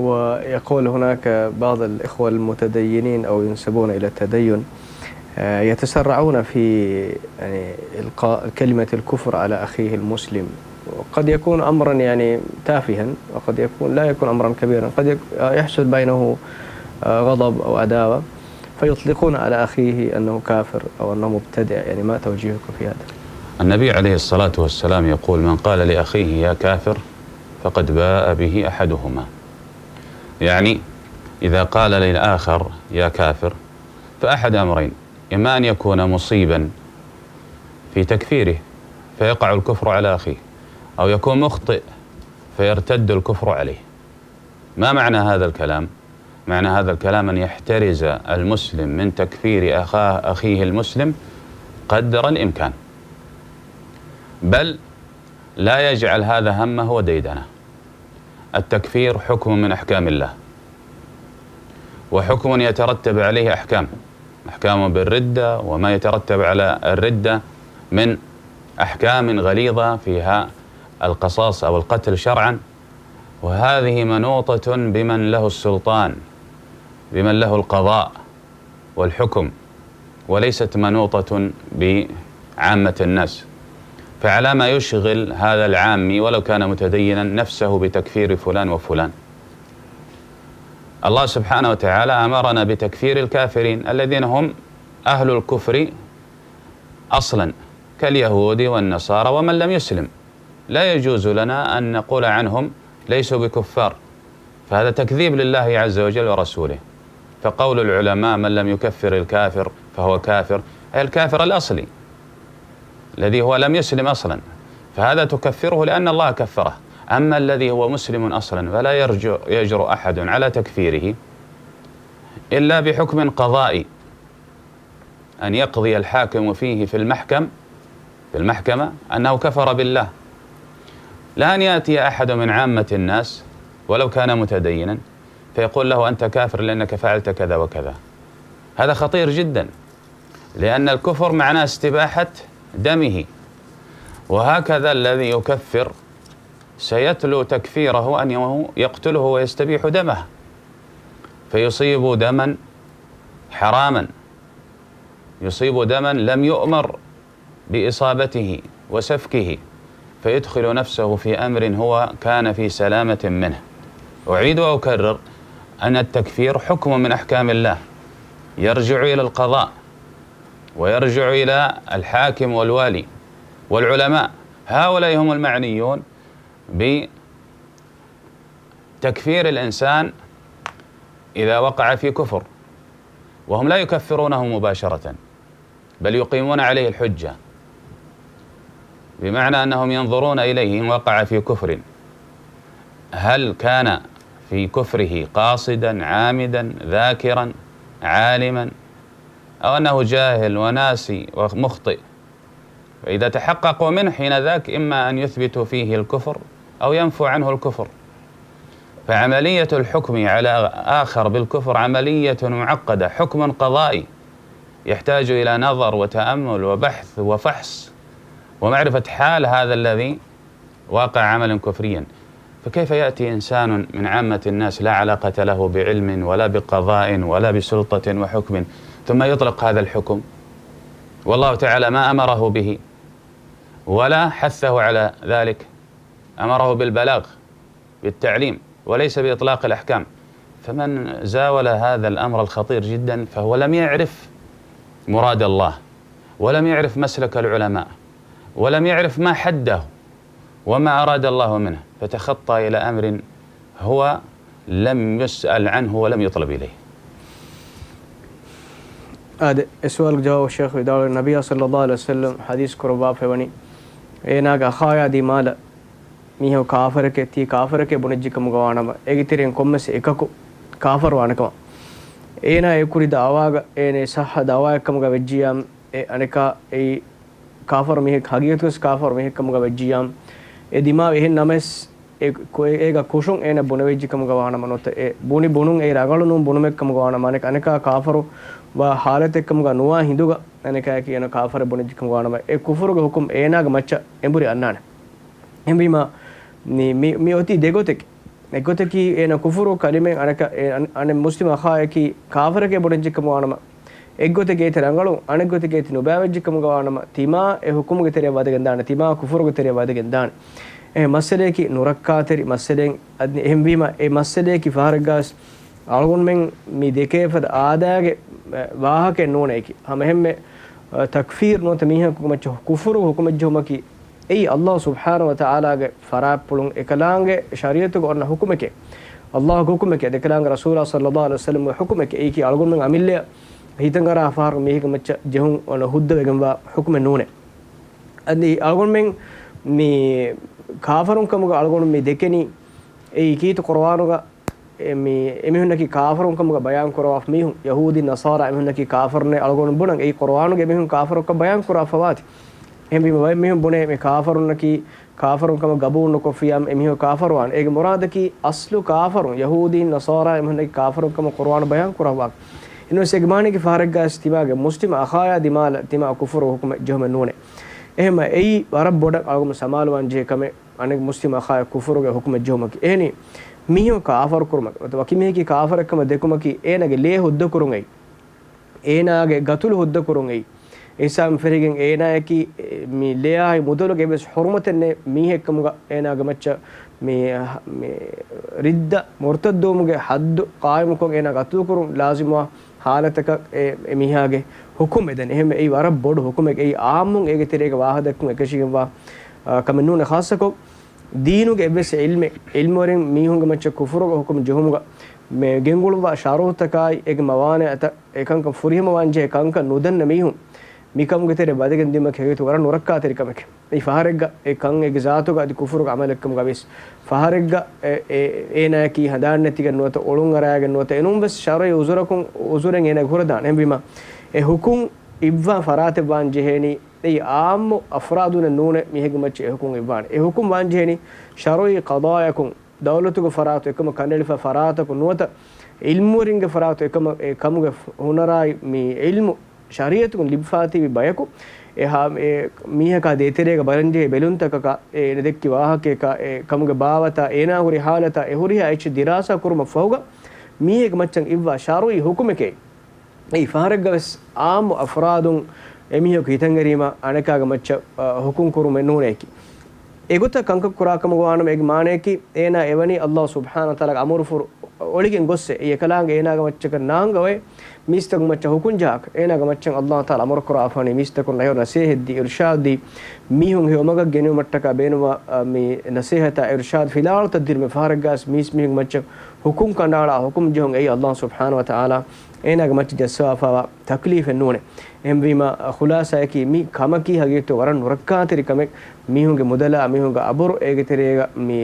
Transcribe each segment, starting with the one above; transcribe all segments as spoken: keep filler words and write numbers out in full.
ويقول هناك بعض الإخوة المتدينين أو ينسبون إلى التدين، آه، يتسرعون في، يعني، إلقاء كلمة الكفر على أخيه المسلم، وقد يكون أمرا، يعني، تافها، وقد يكون، لا يكون أمرا كبيرا، قد يك-، آه، يحصل بينه، آه، غضب أو عداوة، فيطلقون على أخيه أنه كافر أو أنه مبتدع. يعني، ما توجيهكم في هذا؟ النبي عليه الصلاة والسلام يقول: "من قال لأخيه يا كافر فقد باء به أحدهما". يعني، إذا قال للآخر يا كافر، فأحد أمرين: إما أن يكون مصيبا في تكفيره فيقع الكفر على أخيه، أو يكون مخطئ فيرتد الكفر عليه. ما معنى هذا الكلام؟ معنى هذا الكلام أن يحترز المسلم من تكفير أخاه، أخيه المسلم قدر الإمكان، بل لا يجعل هذا همه وديدنه. التكفير حكم من أحكام الله، وحكم يترتب عليه أحكام، أحكام بالردة وما يترتب على الردة من أحكام غليظة فيها القصاص أو القتل شرعا، وهذه منوطة بمن له السلطان، بمن له القضاء والحكم، وليست منوطة بعامة الناس. فعلى ما يشغل هذا العامي ولو كان متدينا نفسه بتكفير فلان وفلان؟ الله سبحانه وتعالى أمرنا بتكفير الكافرين الذين هم أهل الكفر أصلا، كاليهود والنصارى ومن لم يسلم. لا يجوز لنا أن نقول عنهم ليسوا بكفار، فهذا تكذيب لله عز وجل ورسوله. فقول العلماء: "من لم يكفر الكافر فهو كافر"، أي الكافر الأصلي الذي هو لم يسلم أصلا، فهذا تكفره لأن الله كفره. أما الذي هو مسلم أصلا فلا يرجو، يجرؤ أحد على تكفيره إلا بحكم قضائي، أن يقضي الحاكم فيه في المحكم، في المحكمة، أنه كفر بالله، لا أن يأتي أحد من عامة الناس ولو كان متدينا فيقول له: "أنت كافر لأنك فعلت كذا وكذا". هذا خطير جدا، لأن الكفر معناه استباحة دمه، وهكذا الذي يكفر سيتلو تكفيره أنه يقتله ويستبيح دمه، فيصيب دما حراما، يصيب دما لم يؤمر بإصابته وسفكه، فيدخل نفسه في أمر هو كان في سلامة منه. أعيد وأكرر أن التكفير حكم من أحكام الله يرجع إلى القضاء ويرجع إلى الحاكم والوالي والعلماء، هؤلاء هم المعنيون بتكفير الإنسان إذا وقع في كفر، وهم لا يكفرونه مباشرة، بل يقيمون عليه الحجة، بمعنى أنهم ينظرون إليه إن وقع في كفر، هل كان في كفره قاصدا، عامدا، ذاكرا، عالما، أو أنه جاهل وناسي ومخطئ؟ فإذا تحققوا منه حين ذاك، إما أن يثبتوا فيه الكفر أو ينفوا عنه الكفر. فعملية الحكم على آخر بالكفر عملية معقدة، حكم قضائي يحتاج إلى نظر وتأمل وبحث وفحص ومعرفة حال هذا الذي واقع عمل كفريا. فكيف يأتي إنسان من عامة الناس لا علاقة له بعلم ولا بقضاء ولا بسلطة وحكم ثم يطلق هذا الحكم؟ والله تعالى ما أمره به ولا حثه على ذلك، أمره بالبلاغ، بالتعليم، وليس بإطلاق الأحكام. فمن زاول هذا الأمر الخطير جدا فهو لم يعرف مراد الله، ولم يعرف مسلك العلماء، ولم يعرف ما حده وما أراد الله منه، فتخطى إلى أمر هو لم يسأل عنه ولم يطلب إليه. އާދެ، އެ ސުވާލުގެ ޖަވާބު ޝޭޚް ވިދާޅުވި، ނަބިއްޔާ ޞައްލައްލާހު ޢަލައިހި ވަސައްލަމް ޙަދީޘް ކުރައްވާފައިވަނީ، އޭނާގެ އަޚާޔާ ދިމާލަށް މީހަކު ކާފަރެކޭ ތީ ކާފަރެކޭ ބުނެއްޖެކަމުގަ ވާނަމަ، އޭގެ ތެރެއިން ކޮންމެސް އެކަކު ކާފަރު ވާނެކަމަށް. އޭނާ އެ ކުރި ދަޢުވާގަ އޭނަ ޞައްޙަ ދަޢުވާއެއްކަމުގަ ވެއްޖިއްޔާ، އެ އަނެކާ އެއީ ކާފަރު މީހެއް، ޙަޤީޤަތުގަސް ކާފަރު މީހެއްކަމުގަ ވެއްޖިއްޔާ، އެ ދިމާވި އެހެން ނަމަވެސް، އެ ކު-، އޭގަ ކުށުން އޭނަ ބުނެވިއްޖެކަމުގަ ވާނަމަ ނުވަތަ އެ ބުނި ބުނުން އެއީ ރަނގަޅު ނޫން ބުނުމެއްކަމުގަ ވާނަމަ އަނެކާ، އަނެކާ ކާފަރު ވާ ޙާލަތެއްކަމުގަ ނުވާ ހިނދުގަ އަނެކާއަކީ އޭނަ ކާފަރެއް ބުނެއްޖެކަމުގަ ވާނަމަ އެ ކުފުރުގެ ޙުކުމް އޭނާގެ މައްޗަށް އެނބުރި އަންނާނެ. އެހެންވީމާ، މި، މި، މި އޮތީ ދެގޮތެކޭ. އެއްގޮތަކީ އޭނަ ކުފުރު ކަލިމެއް އަނެކަ-، އެ-، އަން-، އަނެއް މުސްލިމް އަޚާއަކީ ކާފަރެކޭ ބުނެއްޖެކަމުގަ ވާނަމަ، އެއްގޮތެއްގައި ތި ރަނގަޅު، އަނެއްގޮތެއްގައި ތި ނުބައިވެއްޖެކަމުގަ ވާނަމަ، ތިމާ އެ ހުކުމުގެ ތެރެއަށް ވަދެގެން ދާނެ، ތިމާ ކުފުރުގެ ތެރެއަށް ވަދެގެން ދާނެ. އެ މައްސަލަޔަކީ ނުރައްކާތެރި މައްސަލައެއް. އަދި އެހެންވީމަ، އެ މައްސަލަޔަކީ ފަހަރެއްގަވެސް އަޅުގަނޑުމެން މި ދެކޭ ފަދަ އާދައިގެ، އެ، ވާހަކައެއް ނޫނޭ އެކި. ހަމަ އެހެންމެ، އެ، ތަކްފީރު ނުވަތަ މީހަކު މައްޗަށް ކުފުރު ހުކުމެއްޖެހުމަކީ، އެއީ ﷲ ސުބްޙާނަހޫ ވަތަޢާލާގެ ފަރާތްޕުޅުން އެކަލާނގެ ޝަރީޢަތުގަ އޮންނަ ހުކުމެކޭ. ﷲގެ ހުކުމެކޭ، އެކަލާނގެ ރަސޫލާ ޞައްލައްލާހު ޢަލައިހި ވަސައްލަމްގެ ހުކުމެކޭ. އެއީކީ އަޅުގަނޑުމެން އަމިއްލައަށް ހިތަށް އަރާ ފަހަރު މީހެއްގެ މައްޗަށް ޖެހުން އޮންނަ ހުއްދަވެގެންވާ ހުކުމެއް ނޫނޭ. އަދި އަޅުގަނޑުމެން މި ކާފަރުން ކަމުގަ އަޅުގަނޑު މި ދެކެނީ، އެއީ ކީރިތި ޤުރުއާނުގަ އެ މި އެމީހުންނަކީ ކާފަރުން ކަމުގަ ބަޔާން ކުރައްވާފަ މީހުން، ޔަހޫދީ ނަޞާރާ އެމީހުންނަކީ ކާފަރުންނޭ އަޅުގަނޑު ބުނަން. އެއީ ޤުރުއާނުގަ އެމީހުން ކާފަރުކަން ބަޔާން ކުރައްވާފަ ވާތީ. އެހެންވީމަ ބައެއް މީހުން ބުނޭ މި ކާފަރުންނަކީ ކާފަރުން ކަމަށް ގަބޫލު ނުކޮށްފިއްޔާ އެމީހުން ކާފަރުވާނެ. އޭގެ މުރާދަކީ އަސްލު ކާފަރުން، ޔަހޫދީން ނަޞާރާ އެމީހުންނަކީ ކާފަރުން ކަމަށް ޤުރުއާނު ބަޔާން ކުރައްވާ. އެންވެސް އޭގެ މާނައަކީ ފަހަރެއްގަވެސް ތިމާގެ މުސްލިމް އަޚާޔާ ދިމާލަށް ތިމާ ކުފުރު ހުކުމެއް ޖެހުމެއް ނޫނޭ. އެހެންމަ އެއީ ވަރަށް ބޮޑަށް އަޅުގަނޑު ސަމާލުވާން ޖެހޭ ކަމެއް. އަނެއް މުސްލިމް އަޚާޔަށް ކުފުރުގެ ހުކުމެއް ޖެހުމަކީ. އެހެނީ، މީހަކު ކާފަރު ކުރުމަކީ، ނުވަތަ ވަކި މީހަކީ ކާފަރެއް ކަމަށް ދެކުމަކީ، އޭނާގެ ލޭ ހުއްދަ ކުރުން އެއީ. އޭނާގެ ގަތުލު ހުއްދަ ކުރުން އެއީ. އެހިސާބުން ފެށިގެން އޭނާއަކީ، އެ، މި ލެއާއި މުދަލުގެ އެއްވެސް ޙުރުމަތެއް ނެތް މީހެއް ކަމުގަ އޭނާގެ މައްޗަށް މި، މި ރިއްދަ މުރްތައްދުވުމުގެ ޙައްދު ޤާއިމުކޮށް އޭނާ ގަތުލު ކުރުން ލާޒިމުވާ ޙާލަތަކަށް އެ، އެ މީހާގެ ޙުކުމް އެދެން. އެހެންވެ، އެއީ ވަރަށް ބޮޑު ޙުކުމެއް. އެއީ ޢާއްމުން އޭގެ ތެރޭގަ ވާހަކަ ދެއްކުން އެކަށީގެންވާ، އާ، ކަމެއް ނޫނޭ. ޚާއްޞަކޮށް، ދީނުގެ އެއްވެސް ޢިލްމެއް، ޢިލްމުވެރިން މީހުންގެ މައްޗަށް ކުފުރުގެ ޙުކުމް ޖެހުމުގަ މި ގެންގުޅުއްވާ ޝަރުޠުތަކާއި އޭގެ މަވާނިޢަތައް އެކަންކަން ފުރިހަމަވާންޖެހޭ ކަންކަން ނުދަންނަ މީހުން މިކަމުގެ ތެރެއަށް ވަދެގެން ދިޔުމަކީ ހެގޭތޯ ވަރަށް ނުރައްކާތެރި ކަމެކޭ. އެއީ ފަހަރެއްގަ އެ ކަން އޭގެ ޒާތުގަ އަދި ކުފުރުގެ ޢަމަލެއްކަމުގަވެސް ފަހަރެއްގަ އެ، އެ، އޭނާއަކީ ހަނދާން ނެތިގެން ނުވަތަ އޮޅުން އަރާގެން ނުވަތަ އެނޫންވެސް ޝަރުޢީ ޢުޛުރަކުން، ޢުޛުރެއް އޭނާގެ ހުރެދާނެ. އެހެންވީމަ އެ ޙުކުމް އިއްވާ ފަރާތެއް ވާން ޖެހޭނީ އެއީ ޢާއްމު އަފްރާދުންނެއް ނޫނޭ މީހެއްގެ މައްޗަށް އެ ޙުކުމް އިއްވާނެ. އެ ޙުކުމް ވާން ޖެހޭނީ ޝަރުޢީ ޤަޟާޔަކުން، ދައުލަތުގެ ފަރާތު އެކަމަށް ކަނޑައެޅިފަ ފަރާތަކުން ނުވަތަ ޢިލްމުވެރިންގެ ފަރާތު އެކަމަށް އެ ކަމުގެ ހުނަރާއި މި ޢިލްމު ޝަރީޢަތުން ލިބިފާތީވި ބަޔަކު އެ ހާ-، އެ މީހަކާ ދޭތެރޭގަ ބަލަންޖެހޭ ބެލުންތަކަކާ، އޭނަ ދެއްކި ވާހަކަޔަކާ، އެ ކަމުގެ ބާވަތާ، އޭނާ ހުރި ޙާލަތާ، އެ ހުރިހާ އެއްޗެއް ދިރާސާ ކުރުމަށް ފަހުގަ މީހެއްގެ މައްޗަށް އިއްވާ ޝަރުޢީ ޙުކުމެކޭ. އެއީ ފަހަރެއްގަވެސް ޢާއްމު އަފްރާދުން އެމީހަކު ހިތަށްއެރީމަ އަނެކާގެ މައްޗަށް، އަ، ޙުކުމް ކުރުމެއް ނޫނޭކި. އެގޮތަށް ކަންކަން ކުރާކަމުގަ ވާނަމަ އޭގެ މާނައަކީ އޭނާ އެވަނީ ﷲ ސުބްޙާނަހޫ ވަތަޢާލާގެ އަމުރުފުރު އޮޅިގެން ގޮއްސޭ. އެއީ އެކަލާނގެ އޭނާގެ މައްޗަކަށް ނާނގަވައޭ މީސްތަކުން މައްޗަށް ޙުކުމް ޖަހާކަށް. އޭނާގެ މައްޗަށް ﷲ ތަޢާލާ އަމުރު ކުރާފާނީ މީސްތަކުން ނަހި ނަސޭހަތްދީ، އިރުޝާދުދީ، މީހުން ހެޔޮ މަގަށް ގެނެވުމަށްޓަކާ ބޭނުންވާ، އަ، މި ނަސޭހަތާ އިރުޝާދު ފިލާވަޅުތައް ދިނުމެ. ފަހަރެއްގަވެސް މީސް މީހުންގެ މައްޗަށް ޙުކުމް ކަނޑައަޅާ ޙުކުމް ޖެހުން އެއީ ﷲ ސުބްޙާނަހޫ ވަތަޢާލާ އޭނާގެ މައްޗަށް ޖައްސަވާފައިވާ ތަކްލީފެއް ނޫނޭ. އެހެންވީމަ، ޚުލާޞާއަކީ މި ކަމަކީ ހަގީގަތުގަ ވަރަށް ނުރައްކާތެރި ކަމެއް. މީހުންގެ މުދަލާ، މީހުންގެ އަބުރު އޭގެ ތެރޭގަ މި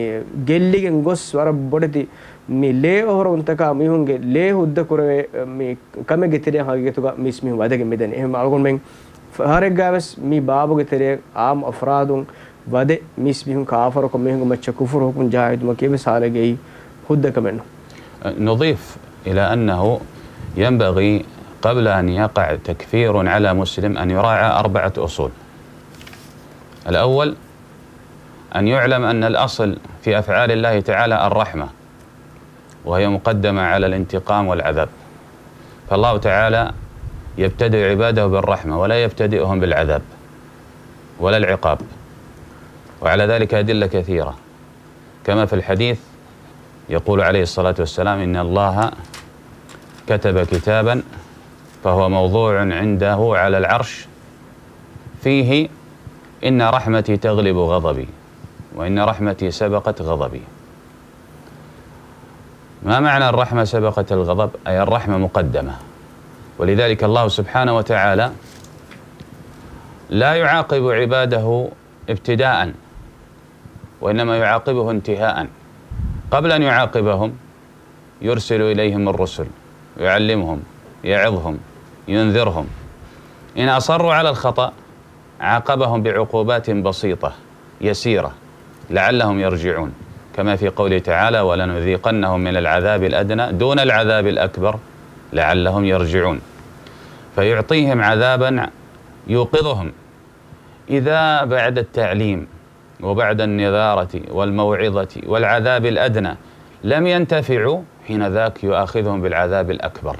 ގެއްލިގެން ގޮސް ވަރަށް ބޮޑެތި މި ލޭ އޮހޮރުންތަކާ މީހުންގެ ލޭ ހުއްދަ ކުރެވޭ މި ކަމެއްގެ ތެރެއަށް ހަގީގަތުގަ މީސް މީހުން ވަދެގެން މިދަނީ. އެހެން އަޅުގަނޑުމެން ފަހަރެއްގަވެސް މި ބާބުގެ ތެރެއަށް ޢާއްމު އަފްރާދުން ވަދެ މީސް މީހުން ކާފަރުކޮށް މީހުންގެ މައްޗަށް ކުފުރު ޙުކުމް ޖަހާ ހިތުމަކީ އެއްވެސް ޙާލެއްގައި ހުއްދަ ކަމެއް ނޫން. نضيف إلى أنه ينبغي قبل أن يقع تكفير على مسلم أن يراعى أربعة أصول. الأول، أن يعلم أن الأصل في أفعال الله تعالى الرحمة، وهي مقدمة على الانتقام والعذاب. فالله تعالى يبتدئ عباده بالرحمة ولا يبتدئهم بالعذاب ولا العقاب، وعلى ذلك أدلة كثيرة، كما في الحديث يقول عليه الصلاة والسلام: إن الله كتب كتابا فهو موضوع عنده على العرش فيه: إن رحمتي تغلب غضبي، وإن رحمتي سبقت غضبي. ما معنى الرحمة سبقت الغضب؟ أي الرحمة مقدمة. ولذلك الله سبحانه وتعالى لا يعاقب عباده ابتداء، وإنما يعاقبه انتهاء. قبل أن يعاقبهم يرسل إليهم الرسل، يعلمهم، يعظهم، ينذرهم. إن أصروا على الخطأ عاقبهم بعقوبات بسيطة يسيرة لعلهم يرجعون، كما في قوله تعالى: ولنذيقنهم من العذاب الأدنى دون العذاب الأكبر لعلهم يرجعون. فيعطيهم عذابا يوقظهم، إذا بعد التعليم وبعد النذارة والموعظة والعذاب الأدنى لم ينتفعوا، حين ذاك يؤاخذهم بالعذاب الأكبر،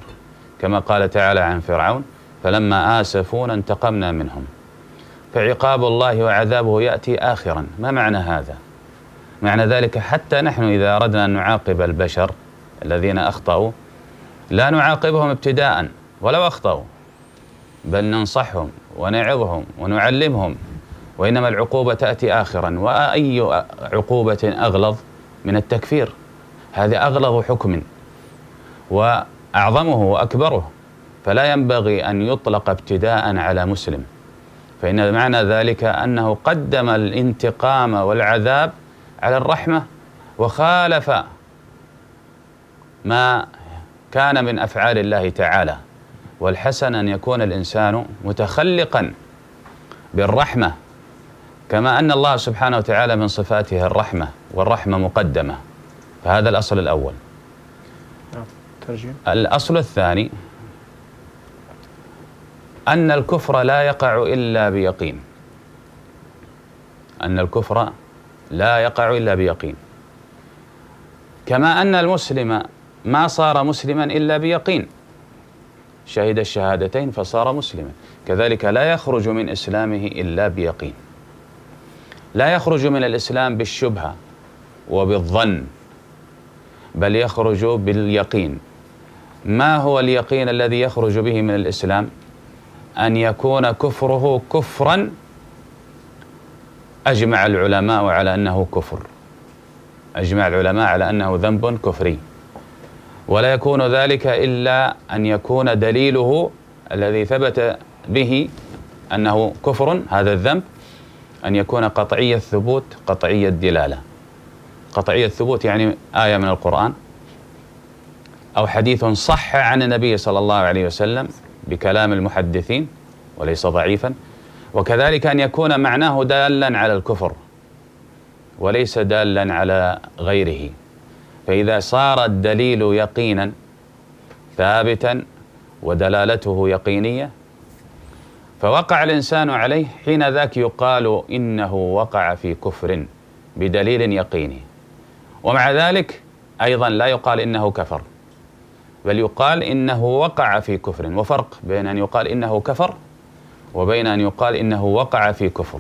كما قال تعالى عن فرعون: فلما آسفونا انتقمنا منهم. فعقاب الله وعذابه يأتي آخرا. ما معنى هذا؟ معنى ذلك، حتى نحن إذا أردنا أن نعاقب البشر الذين أخطأوا، لا نعاقبهم ابتداء ولو أخطأوا، بل ننصحهم ونعظهم ونعلمهم، وإنما العقوبة تأتي آخرا. وأي عقوبة أغلظ من التكفير؟ هذا أغلظ حكم وأعظمه وأكبره، فلا ينبغي أن يطلق ابتداء على مسلم، فإن معنى ذلك أنه قدم الانتقام والعذاب على الرحمة، وخالف ما كان من أفعال الله تعالى. والحسن أن يكون الإنسان متخلقا بالرحمة، كما أن الله سبحانه وتعالى من صفاته الرحمة، والرحمة مقدمة. فهذا الأصل الأول. نعم. ترجم. الأصل الثاني أن الكفر لا يقع إلا بيقين. أن الكفر لا يقع إلا بيقين. كما أن المسلم ما صار مسلما إلا بيقين، شهد الشهادتين فصار مسلما، كذلك لا يخرج من إسلامه إلا بيقين. لا يخرج من الإسلام بالشبهة وبالظن، بل يخرج باليقين. ما هو اليقين الذي يخرج به من الإسلام؟ أن يكون كفره كفرا أجمع العلماء على أنه كفر، أجمع العلماء على أنه ذنب كفري، ولا يكون ذلك إلا أن يكون دليله الذي ثبت به أنه كفر هذا الذنب أن يكون قطعي الثبوت قطعي الدلالة. قطعي الثبوت يعني آية من القرآن أو حديث صح عن النبي صلى الله عليه وسلم بكلام المحدثين وليس ضعيفا، وكذلك أن يكون معناه دالا على الكفر وليس دالا على غيره. فإذا صار الدليل يقينا ثابتا ودلالته يقينية، فوقع الإنسان عليه، حين ذاك يقال إنه وقع في كفر بدليل يقيني. ومع ذلك أيضا لا يقال إنه كفر، بل يقال إنه وقع في كفر. وفرق بين أن يقال إنه كفر وبين أن يقال إنه وقع في كفر.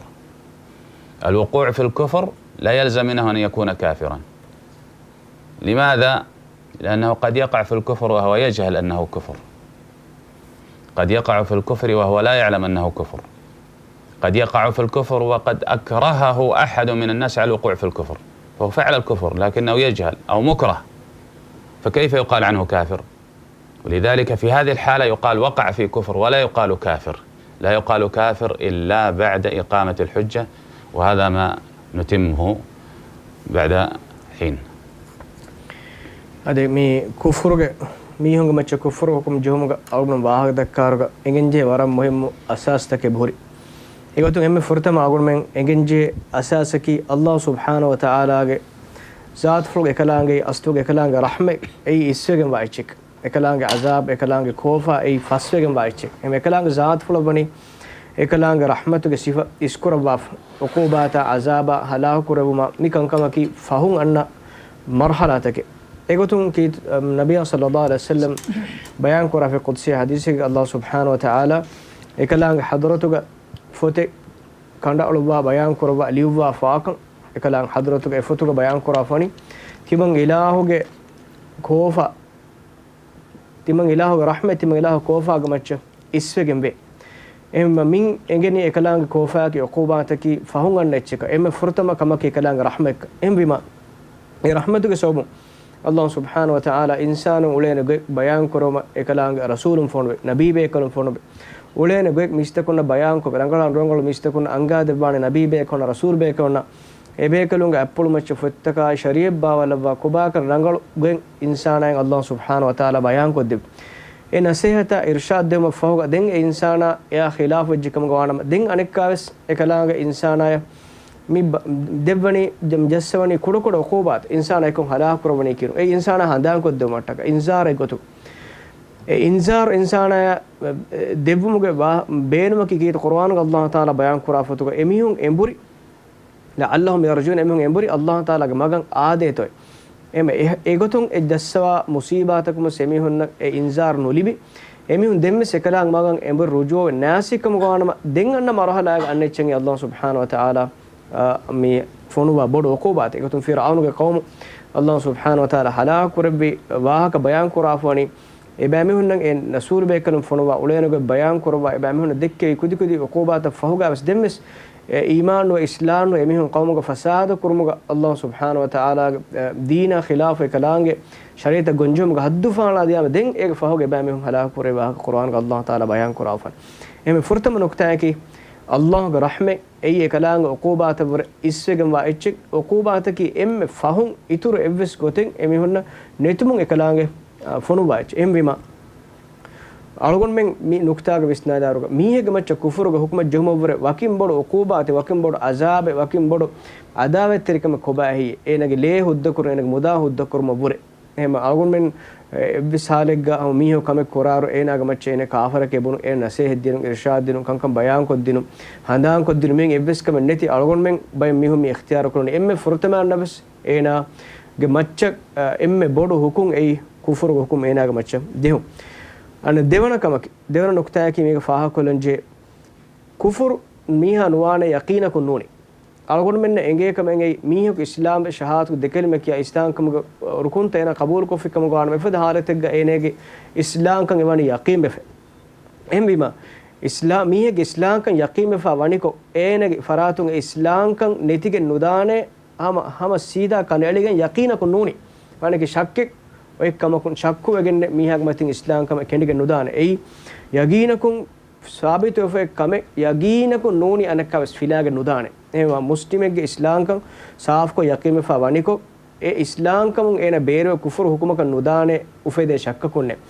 الوقوع في الكفر لا يلزم منه أن يكون كافرا. لماذا؟ لأنه قد يقع في الكفر وهو يجهل أنه كفر، قد يقع في الكفر وهو لا يعلم أنه كفر، قد يقع في الكفر وقد أكرهه أحد من الناس على الوقوع في الكفر، فهو فعل الكفر لكنه يجهل أو مكره، فكيف يقال عنه كافر؟ ولذلك في هذه الحالة يقال وقع في كفر ولا يقال كافر. لا يقال كافر إلا بعد إقامة الحجة، وهذا ما نتمه بعد حين. އަދި މި ކުފުރުގެ، މީހުންގެ މައްޗަށް ކުފުރު ހުކުމް ޖެހުމުގަ އަޅުގަނޑު ވާހަކަ ދައްކާރުގަ އެނގެންޖެހޭ ވަރަށް މުހިއްމު އަސާސްތަކެއް ހުރި. އެގޮތުން އެންމެ ފުރަތަމަ އަޅުގަނޑުމެން އެނގެންޖެހޭ އަސާސަކީ ﷲ ސުބްޙާނަހޫ ވަތަޢާލާގެ ޒާތުފުޅުގެ އެކަލާނގެ އަސްލުގެ އެކަލާނގެ ރަޙްމަތް އެއީ އިސްވެގެންވާ އެއްޗެއް. އެކަލާނގެ ޢަޒާބް، އެކަލާނގެ ކޯފާ އެއީ ފަސްވެގެންވާ އެއްޗެއް. އެހެން އެކަލާނގެ ޒާތުފުޅަށް ވަނީ އެކަލާނގެ ރަޙްމަތުގެ ސިފަ އިސްކުރައްވާފަ، ޢުޤޫބާތާ ޢަޒާބާ ހަލާކުކުރެއްވުމާ މި ކަންކަމަކީ ފަހުން އަންނަ މަރުޙަލާތަކެއް. އެގޮތުން ކީ، ނަބިއްޔާ ޞައްލައްލާހު ޢަލައިހި ވަސައްލަމް ބަޔާންކުރާފައި ޤުދުސީ ޙަދީޘެއްގަ ﷲ ސުބްޙާނަހޫ ވަތަޢާލާ އެކަލާނގެ ޙަޟްރަތުގަ ފޮތެއް ކަނޑައަޅުއްވާ ބަޔާންކުރައްވާ ލިޔުއްވާފާކަން އެކަލާނގެ ޙަޟްރަތުގަ އެފޮތުގަ ބަޔާންކުރާފަވަނީ، ތިމަން އިލާހުގެ ކޯފާ، ތިމަން އިލާހުގެ ރަޙްމަތް، ތިމަން އިލާހު ކޯފާގެ މައްޗަށް އިސްވެގެން ވޭ. އެހެންވީމަ މިން އެނގެނީ އެކަލާނގެ ކޯފާއަކީ ޢުޤޫބާތަކީ ފަހުން އަންނަ އެއްޗަކަށް. އެންމެ ފުރަތަމަ ކަމަކީ އެކަލާނގެ ރަޙްމަތްކަން. އެހެންވީމަ އެ ރަޙްމަތުގެ ސަބަބުން ﷲ ސުބްޙާނަހޫ ވަތަޢާލާ އިންސާނުން އުޅޭނެ ގޮތް ބަޔާންކުރުމަށް އެކަލާނގެ ރަސޫލުން ފޮނުވޭ، ނަބީބޭކަލުން ފޮނުވޭ. އުޅޭނެ ގޮތް މީސްތަކުންނަށް ބަޔާންކޮށް، ރަނގަޅަށް ރަނގަޅު މީސްތަކުންނަށް އަންގާދެއްވާނެ ނަބީބޭކަލުންނަށް، ރަސޫލްބޭކަލުންނަށް، އެބޭކަލުންގެ އަތްޕުޅުމައްޗަށް ފޮތްތަކާއި ޝަރީޢަތް ބާވައިލައްވާ ކޮބާކަން ރަނގަޅު ގޮތް އިންސާނާއަށް ﷲ ސުބްޙާނަހޫ ވަތަޢާލާ ބަޔާންކޮށްދެއްވި. އެ ނަޞޭޙަތާ އިރުޝާދު ދެވުމަށް ފަހުގަ ދެން އެ އިންސާނާ އެއާ ޚިލާފުވެއްޖެ ކަމުގަ ވާނަމަ، ދެން އަނެއްކާވެސް އެކަލާނގެ އިންސާނާޔަށް މި ބަ-، ދެއްވަނީ، ޖަ-، ޖައްސަވަނީ ކުޑަކުޑަ ޢުޤޫބާތު، އިންސާނާ އެކަން ހަލާކުކުރައްވަނީ ކީރު. އެ އިންސާނާ ހަނދާންކޮށްދެވުމަށްޓަކައި އިންޒާރެއް ގޮތުގަ. އެ އިންޒާރު އިންސާނާޔަށް، އެ، ދެއްވުމުގެ ވާ-، ބޭނުމަކީ ކީރިތި ޤުރުއާނުގަ ﷲ ތަޢާލާ ބަޔާންކުރާ ފޮތުގަ އެމީހުން އެނބުރި، لعلهم يرجعون، އެމީހުން އެނބުރި ﷲ ތަޢާލާގެ މަގަށް އާދޭތޯއޭ. އެމެ އެ-، އެގޮތުން އެ ޖައްސަވާ މުސީބާތަކުން އެމީހުންނަށް އެ އިންޒާރު ނުލިބި، އެމީހުން ދެންވެސް އެކަލާނގެ މަގަށް އެނބުރި ރުޖޫވެ ނާސީކަމުގަ ވާނަމަ، ދެން އަންނަ މަރުހަލާގަ އަންނަ އެއްޗެއް އަލްލާހު ސުބްޙާނަހު ވަތަޢާލާ، އަ، މި ފޮނުވާ ބޮޑު ޢުޤޫބާތެއް. އެގޮތުން ފިރްޢައުނުގެ ޤައުމު އަލްލާހު ސުބްޙާނަހު ވަތަޢާލާ ހަލާކު ކުރެއްވި ވާހަކަ ބަޔާން ކުރާފަވަނީ، އެބައިމީހުންނަށް އެ ނަސޫރު ބޭކަލުން ފޮނުވާ އުޅޭނުގެ ބަޔާން ކުރައްވާ އެބައިމީހުންނަށް ދެއްކެވި ކުދިކުދި ޢުޤޫބާތައް ފަހުގަވެސް ދެންވެސް އެ އީމާންނުވެ އިސްލާމްނުވެ އެމީހުން ޤައުމުގަ ފަސާދަ ކުރުމުގަ އަލްލާހު ސުބްޙާނަހު ވަތަޢާލާގެ، އެ، ދީނާ ޚިލާފު އެކަލާނގެ ޝަރީޢަތަށް ގޮންޖެހުމުގަ ހައްދު ފާޅާ ދިޔާމަ ދެން އޭގެ ފަހުގަ އެބައިމީހުން ހަލާކު ކުރެވޭ ވާހަކަ ޤުރުއާނުގަ އަލްލާހު ތަޢާލާ ބަޔާން ކުރާފަ. އެމެ ފުރަތަމަ ނުކުތާއަކީ އަލްލާހުގެ ރަޙްމަތް އެއީ އެކަލާނގެ ޢުޤޫބާތަށްވުރެ އިސްވެގެންވާ އެއްޗެއް، ޢުޤޫބާތަކީ އެންމެ ފަހުން އިތުރު އެއްވެސް ގޮތެއް އެމީހުންނަށް ނެތުމުން އެކަލާނގެ، އާ، ފޮނުއްވާ އެއްޗެއް. އެހެންވީމަ، އަޅުގަނޑުމެން މި ނުކުތާގެ ވިސްނާލާއިރުގަ، މީހެއްގެ މައްޗަށް ކުފުރުގެ ޙުކުމެއް ޖެހުމަށްވުރެ ވަކިން ބޮޑު ޢުޤޫބާތެއް، ވަކިން ބޮޑު ޢަޒާބެއް، ވަކިން ބޮޑު ޢަދާވަތްތެރިކަމެއް ކޮބާހޭ؟ އޭނާގެ ލޭ ހުއްދަކުރުން، އޭނާގެ މުދާ ހުއްދަކުރުމަށްވުރެ. އެހެން އަޅުގަނޑުމެން އެއްވެސް ޙާލެއްގަ ހަމަ މީހަކު ކަމެއް ކުރާއިރު އޭނާގެ މައްޗަށް އޭނަ ކާފަރަކޭ ބުނުން، އޭނަ ނަސޭހަތް ދިނުން، އިރުޝާދު ދިނުން، ކަންކަން ބަޔާންކޮށްދިނުން، ހަނދާންކޮށްދިނުމޭ އެއްވެސް ކަމެއް ނެތި އަޅުގަނޑުމެން ބައެއް މީހުން މި އިޚްތިޔާރު ކުރަނީ. އެންމެ ފުރަތަމަ އަންނަވެސް އޭނާގެ މައްޗަށް، އަ، އެންމެ ބޮޑު ޙުކުމް އެއީ ކުފުރުގެ ޙުކުމް އޭނާގެ މައްޗަށް ޖެހުން. އަންނަ ދެވަނަ ކަމަކީ، ދެވަނަ ނުކުތާއަކީ މީގަ ފާހަގަކޮށްލަންޖެހޭ، ކުފުރު މީހާ ނުވާނެ ޔަޤީނަކުން ނޫނީ. އަޅުގަނޑުމެންނަށް އެނގޭ ކަމެއް އެއީ، މީހަކު އިސްލާމް ޝަހާދަތު ދެކެލިމަ ކިޔާ އިސްލާމްކަމުގެ ރުކުންތައް އޭނާ ޤަބޫލުކޮށްފި ކަމުގަ ވާނަމަ، އެފަދަ ޙާލަތެއްގަ އޭނާގެ އިސްލާމްކަން އެވަނީ ޔަޤީންވެފަ. އެހެންވީމަ، އިސްލާ-، މީހެއްގެ އިސްލާމްކަން ޔަޤީންވެފާ ވަނިކޮށް، އޭނާގެ ފަރާތުން އެ އިސްލާމްކަން ނެތިގެން ނުދާނެ، ހަމަ، ހަމަ ސީދާ ކަނޑައެޅިގެން ޔަޤީނަކުން ނޫނީ. މާނައަކީ ޝައްކެއް އޮތް ކަމަކުން، ޝައްކުވެގެންނެއް މީހާގެ މަތިން އިސްލާމްކަމެއް ކެނޑިގެން ނުދާނެ. އެއީ ޔަޤީނަކުން ސާބިތުވެފައި ކަމެއް ޔަގީނަކުން ނޫނީ އަނެއްކާވެސް ފިލާގެން ނުދާނެ. އެހެންވީމަ މުސްލިމެއްގެ އިސްލާމްކަން ސާފުކޮށް ޔަޤީންވެފާ ވަނިކޮށް، އެ އިސްލާމްކަމުން އޭނަ ބޭރުވެ ކުފުރު ޙުކުމަކަށް ނުދާނެ އުފެދޭ ޝައްކަކުންނެއް.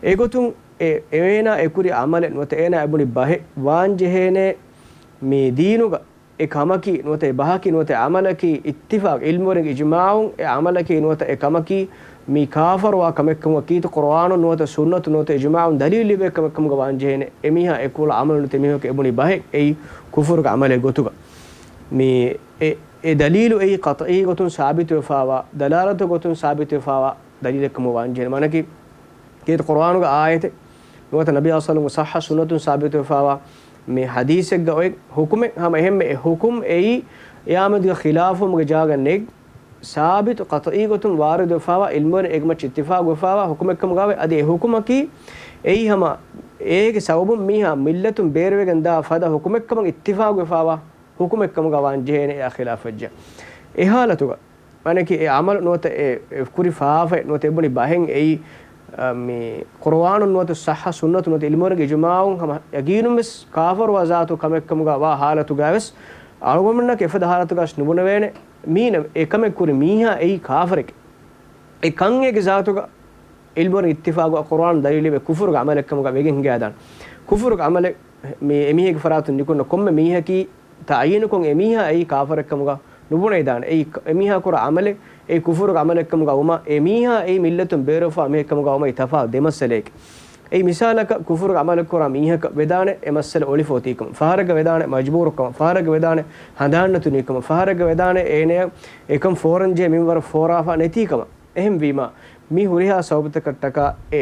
އެގޮތުން އެ، އެ އޭނާ އެކުރި ޢަމަލެއް ނުވަތަ އޭނާ އެބުނި ބަހެއް ވާންޖެހޭނޭ މި ދީނުގަ އެ ކަމަކީ ނުވަތަ އެ ބަހަކީ ނުވަތަ އެ ޢަމަލަކީ އިއްތިފާޤު، ޢިލްމުވެރިންގެ އިޖުމާޢުން އެ ޢަމަލަކީ ނުވަތަ އެ ކަމަކީ މީ ކާފަރުވާ ކަމެއްކަމުގަ ކީރިތި ޤުރުއާނުން ނުވަތަ ސުންނަތުން ނުވަތަ އިޖުމާޢުން ދަލީލު ލިބޭ ކަމެއްކަމުގަ ވާންޖެހޭނެ. އެމީހާ އެ ކުޅަ ޢަމަލު ނުވަތަ އެމީހަކު އެބުނި ބަހެއް އެއީ ކުފުރުގެ ޢަމަލެއް ގޮތުގަ. މީ އެ، އެ ދަލީލު އެއީ ޤަޠްޢީ ގޮތުން ސާބިތުވެފާވާ، ދަލާލަތު ގޮތުން ސާބިތުވެފާވާ ދަލީލެއްކަމުގަ ވާންޖެހޭނެ. މާނައަކީ ކީރިތި ޤުރުއާނުގެ އާޔަތެއް ނުވަތަ ނަބީ ޞައްލައްލާހު ޢަލައިހި ވަސައްލަމްގެ ޞައްޙަ ސުންނަތުން ސާބިތުވެފާވާ މި ޙަދީޘެއްގަ އޮތް ޙުކުމެއް ހަމަ އެހެންމެ އެ ޙުކުމް އެއީ އެއާމެދުގެ ޚިލާފުވުމުގެ ޖާގަ ނެތް، ސާބިތު ޤަޠްޢީ ގޮތުން ވާރިދުވެފާވާ، ޢިލްމުވެރިން އޭގެ މައްޗަށް އިއްތިފާޤުވެފާވާ ޙުކުމެއްކަމުގައި އަދި އެ ޙުކުމަކީ އެއީ ހަމަ އޭގެ ސަބަބުން މީހާ މިއްލަތުން ބޭރުވެގެން ދާ ފަދަ ޙުކުމެއްކަމަށް އިއްތިފާޤުވެފާވާ ޙުކުމެއްކަމުގަ ވާންޖެހޭނެ އެއާ ޚިލާފަށްޖެ. އެ ޙާލަތުގަ މާނައަކީ އެ ޢަމަލު ނުވަތަ އެ، އެ ކުރި ފާފައެއް ނުވަތަ އެ ބުނި ބަހެއް އެއީ، އަ، މި ޤުރުއާނުން ނުވަތަ ޞައްޙަ ސުންނަތުން ނުވަތަ ޢިލްމުވެރިންގެ އިޖުމާޢުން ހަމަ ޔަގީނުންވެސް ކާފަރުވާ ޒާތު ކަމެއްކަމުގަ ވާ ޙާލަތުގައިވެސް އަޅުގަނޑުމެންނަކީ އެފަދަ ޙާލަތުގައިވެސް ނުބުނެވޭނެ. މީނަ އެ ކަމެއް ކުރި މީހާ އެއީ ކާފަރެކޭ. އެ ކަން އޭގެ ޒާތުގަ ޢިލްމުވެރިން އިއްތިފާޤު ޤުރުއާން ދަލީލު ލިބޭ ކުފުރުގެ ޢަމަލެއްކަމުގަ ވެގެން ހިނގައިދާނެ. ކުފުރުގެ ޢަމަލެއް މި އެމީހެއްގެ ފަރާތުން ނިކުންނަ ކޮންމެ މީހަކީ ތަޢުޔީނުކޮށް އެމީހާ އެއީ ކާފަރެއްކަމުގަ ނުބުނެވިދާނެ. އެއީ ކަ-، އެމީހާ ކުރާ ޢަމަލެއް، އެއީ ކުފުރުގެ ޢަމަލެއްކަމުގަ ވުމާ، އެމީހާ އެއީ މިއްލަތުން ބޭރުވެފާ މީހެއްކަމުގަ ވުމާ އެއީ ތަފާތު ދެ މައްސަލައެކޭ. އެއީ މިސާލަކަށް ކުފުރުގެ ޢަމަލެއް ކުރާ މީހަކަށް ވެދާނެ އެ މައްސަލަ އޮޅިފަ އޮތީކަމަށް، ފަހަރެއްގަ ވެދާނެ މަޖްބޫރުކަމަށް، ފަހަރެއްގަ ވެދާނެ ހަނދާންނެތުނީކަމަށް، ފަހަރެއްގަ ވެދާނެ އޭނަޔަށް އެކަން ފޯރަންޖެހޭ މިންވަރު ފޯރާފަ ނެތީކަމަށް. އެހެންވީމާ، މި ހުރިހާ ސަބަބުތަކަށްޓަކާ އެ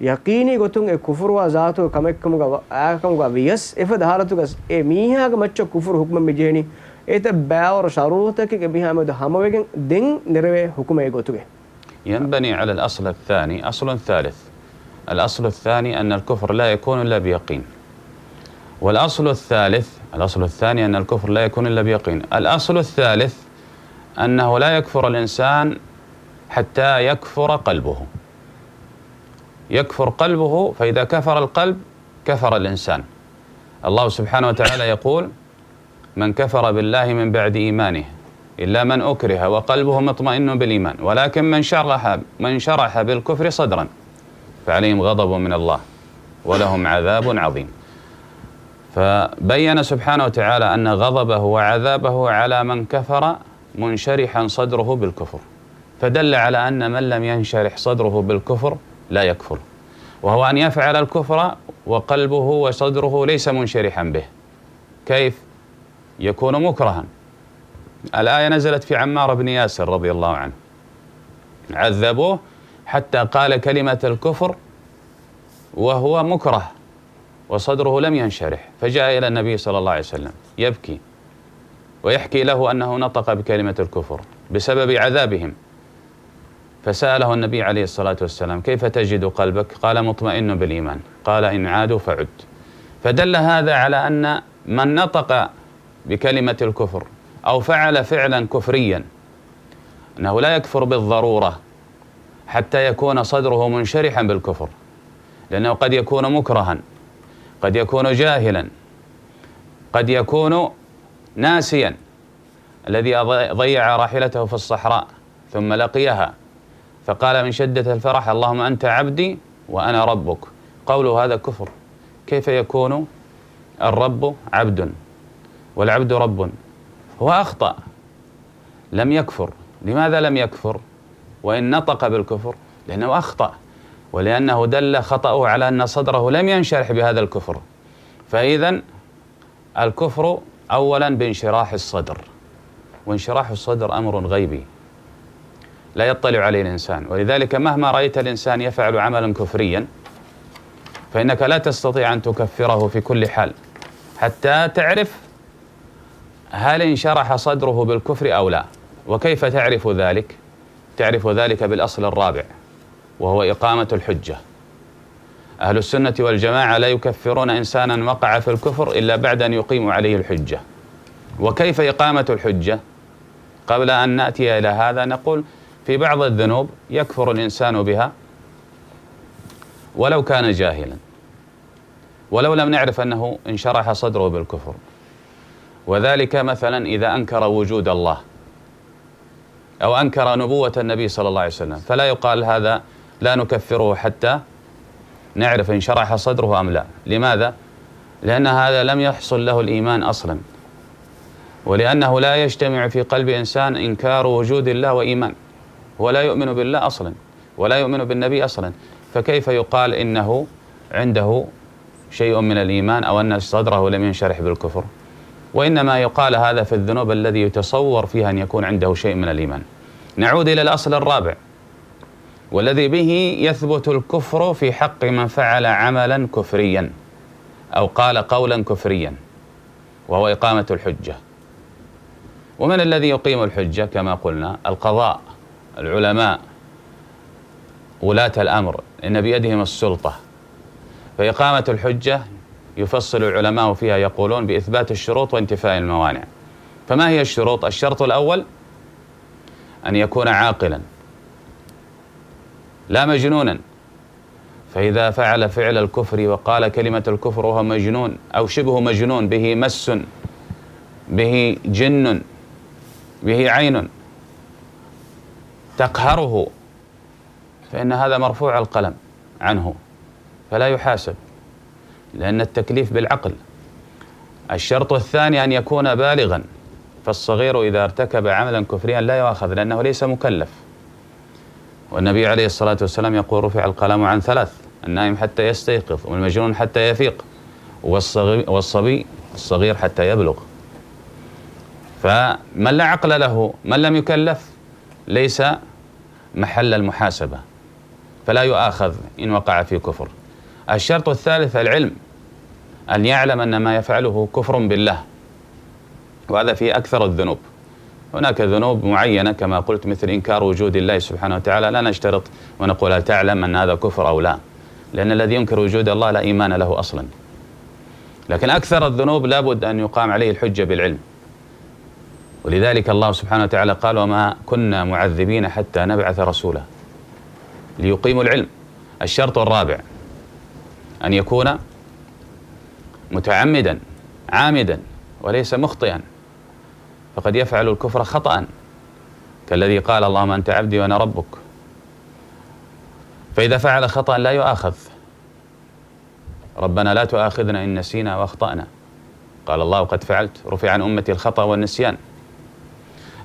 ޔަޤީނީ ގޮތުން އެ ކުފުރުވާ ޒާތުގެ ކަމެއްކަމުގަ ވަ-، އާކަމުގަ ވިޔަސް، އެފަދަ ޙާލަތުގަ އެ މީހާގެ މައްޗަށް ކުފުރު ޙުކުމެއް މި ޖެހެނީ، އެތައް ބައިވަރު ޝަރުޠުތަކެއް އެ މީހާ މެދު ހަމަވެގެން ދެން ނެރެވޭ ޙުކުމެއް އެ ގޮތުގައި. ينبني على الأصل الثاني أصل ثالث. الأصل الثاني أن الكفر لا يكون إلا بيقين. والأصل الثالث، الأصل الثاني أن الكفر لا يكون إلا بيقين. الأصل الثالث أنه لا يكفر الإنسان حتى يكفر قلبه. يكفر قلبه، فإذا كفر القلب كفر الإنسان. الله سبحانه وتعالى يقول: من كفر بالله من بعد إيمانه إلا من أكره وقلبه مطمئن بالإيمان ولكن من شرح، من شرح بالكفر صدرا فعليهم غضب من الله ولهم عذاب عظيم. فبين سبحانه وتعالى أن غضبه وعذابه على من كفر منشرحا صدره بالكفر، فدل على أن من لم ينشرح صدره بالكفر لا يكفر، وهو أن يفعل الكفر وقلبه وصدره ليس منشرحا به. كيف؟ يكون مكرها. الآية نزلت في عمار بن ياسر رضي الله عنه. عذبوه حتى قال كلمة الكفر وهو مكره وصدره لم ينشرح، فجاء إلى النبي صلى الله عليه وسلم يبكي ويحكي له أنه نطق بكلمة الكفر بسبب عذابهم، فسأله النبي عليه الصلاة والسلام: "كيف تجد قلبك؟" قال: "مطمئن بالإيمان." قال: "إن عادوا فعد." فدل هذا على أن من نطق بكلمة الكفر أو فعل فعلا كفريا أنه لا يكفر بالضرورة حتى يكون صدره منشرحا بالكفر، لأنه قد يكون مكرها، قد يكون جاهلا، قد يكون ناسيا، الذي أض-، ضيع راحلته في الصحراء ثم لقيها فقال من شدة الفرح: "اللهم أنت عبدي وأنا ربك". قوله هذا كفر. كيف يكون الرب عبد والعبد رب؟ هو أخطأ، لم يكفر. لماذا لم يكفر وإن نطق بالكفر؟ لأنه أخطأ، ولأنه دل خطأه على أن صدره لم ينشرح بهذا الكفر. فإذا الكفر أولا بانشراح الصدر، وانشراح الصدر أمر غيبي لا يطلع عليه الإنسان، ولذلك مهما رأيت الإنسان يفعل عملا كفريا فإنك لا تستطيع أن تكفره في كل حال حتى تعرف هل انشرح صدره بالكفر أو لا. وكيف تعرف ذلك؟ تعرف ذلك بالأصل الرابع، وهو إقامة الحجة. أهل السنة والجماعة لا يكفرون إنسانا وقع في الكفر إلا بعد أن يقيموا عليه الحجة. وكيف إقامة الحجة؟ قبل أن نأتي إلى هذا نقول: في بعض الذنوب يكفر الإنسان بها ولو كان جاهلا، ولو لم نعرف أنه انشرح صدره بالكفر، وذلك مثلا إذا أنكر وجود الله أو أنكر نبوة النبي صلى الله عليه وسلم، فلا يقال هذا لا نكفره حتى نعرف انشرح صدره أم لا. لماذا؟ لأن هذا لم يحصل له الإيمان أصلا، ولأنه لا يجتمع في قلب إنسان إنكار وجود الله وإيمان، هو لا يؤمن بالله أصلا ولا يؤمن بالنبي أصلا، فكيف يقال إنه عنده شيء من الإيمان أو أن صدره لم ينشرح بالكفر؟ وإنما يقال هذا في الذنوب الذي يتصور فيها أن يكون عنده شيء من الإيمان. نعود إلى الأصل الرابع، والذي به يثبت الكفر في حق من فعل عملا كفريا أو قال قولا كفريا، وهو إقامة الحجة. ومن الذي يقيم الحجة؟ كما قلنا، القضاء، العلماء، ولاة الأمر، إن بيدهم السلطة. فإقامة الحجة يفصل العلماء فيها، يقولون بإثبات الشروط وانتفاء الموانع. فما هي الشروط؟ الشرط الأول أن يكون عاقلا لا مجنونا، فإذا فعل فعل الكفر وقال كلمة الكفر وهو مجنون أو شبه مجنون، به مس، به جن، به عين تقهره، فإن هذا مرفوع القلم عنه فلا يحاسب، لأن التكليف بالعقل. الشرط الثاني أن يكون بالغا، فالصغير إذا ارتكب عملا كفريا لا يؤاخذ لأنه ليس مكلف، والنبي عليه الصلاة والسلام يقول: "رفع القلم عن ثلاث، النائم حتى يستيقظ، والمجنون حتى يفيق، والصغي-، والصبي الصغير حتى يبلغ". فمن لا عقل له، من لم يكلف، ليس محل المحاسبة، فلا يؤاخذ إن وقع في كفر. الشرط الثالث العلم، أن يعلم أن ما يفعله كفر بالله، وهذا في أكثر الذنوب. هناك ذنوب معينة كما قلت، مثل إنكار وجود الله سبحانه وتعالى، لا نشترط ونقول: "هل تعلم أن هذا كفر أو لا؟" لأن الذي ينكر وجود الله لا إيمان له أصلا. لكن أكثر الذنوب لابد أن يقام عليه الحجة بالعلم. ولذلك الله سبحانه وتعالى قال: "وما كنا معذبين حتى نبعث رسولا"، ليقيموا العلم. الشرط الرابع أن يكون متعمدا عامدا وليس مخطئا، فقد يفعل الكفر خطأ، كالذي قال: "اللهم أنت عبدي وأنا ربك"، فإذا فعل خطأ لا يؤاخذ. "ربنا لا تؤاخذنا إن نسينا أو أخطأنا". قال الله: "قد فعلت، رفع عن أمتي الخطأ والنسيان".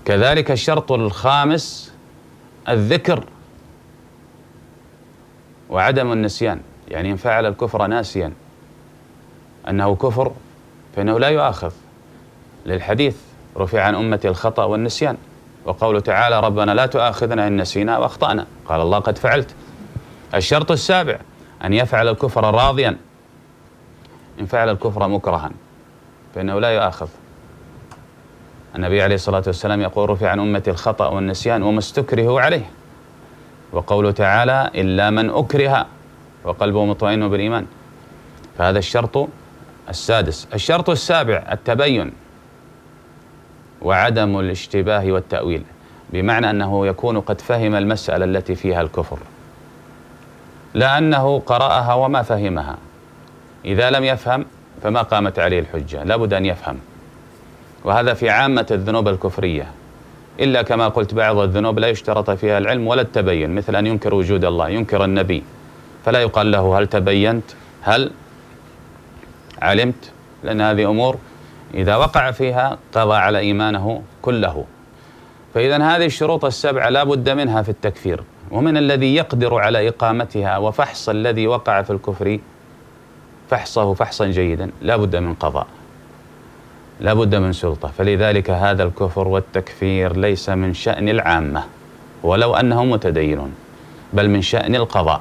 كذلك الشرط الخامس الذكر وعدم النسيان، يعني إن فعل الكفر ناسيا أنه كفر فإنه لا يؤاخذ، للحديث: "رفع عن أمتي الخطأ والنسيان". وقوله تعالى: ربنا لا تؤاخذنا إن نسينا أو أخطأنا. قال الله: قد فعلت. الشرط السابع أن يفعل الكفر راضيا. إن فعل الكفر مكرها فإنه لا يؤاخذ. النبي عليه الصلاة والسلام يقول: رفع عن أمتي الخطأ والنسيان وما استكرهوا عليه. وقوله تعالى: إلا من أكره وقلبه مطمئن بالإيمان. فهذا الشرط السادس. الشرط السابع التبين وعدم الاشتباه والتأويل، بمعنى أنه يكون قد فهم المسألة التي فيها الكفر، لا أنه قرأها وما فهمها. إذا لم يفهم فما قامت عليه الحجة، لا بد أن يفهم. وهذا في عامة الذنوب الكفرية، إلا كما قلت بعض الذنوب لا يشترط فيها العلم ولا التبين، مثل أن ينكر وجود الله، ينكر النبي، فلا يقال له: هل تبينت؟ هل علمت؟ لأن هذه أمور إذا وقع فيها قضى على إيمانه كله. فإذا هذه الشروط السبعة لا بد منها في التكفير، ومن الذي يقدر على إقامتها وفحص الذي وقع في الكفر فحصه فحصا جيدا، لا بد من قضاء، لا بد من سلطة. فلذلك هذا الكفر والتكفير ليس من شأن العامة ولو أنهم متدينون، بل من شأن القضاء.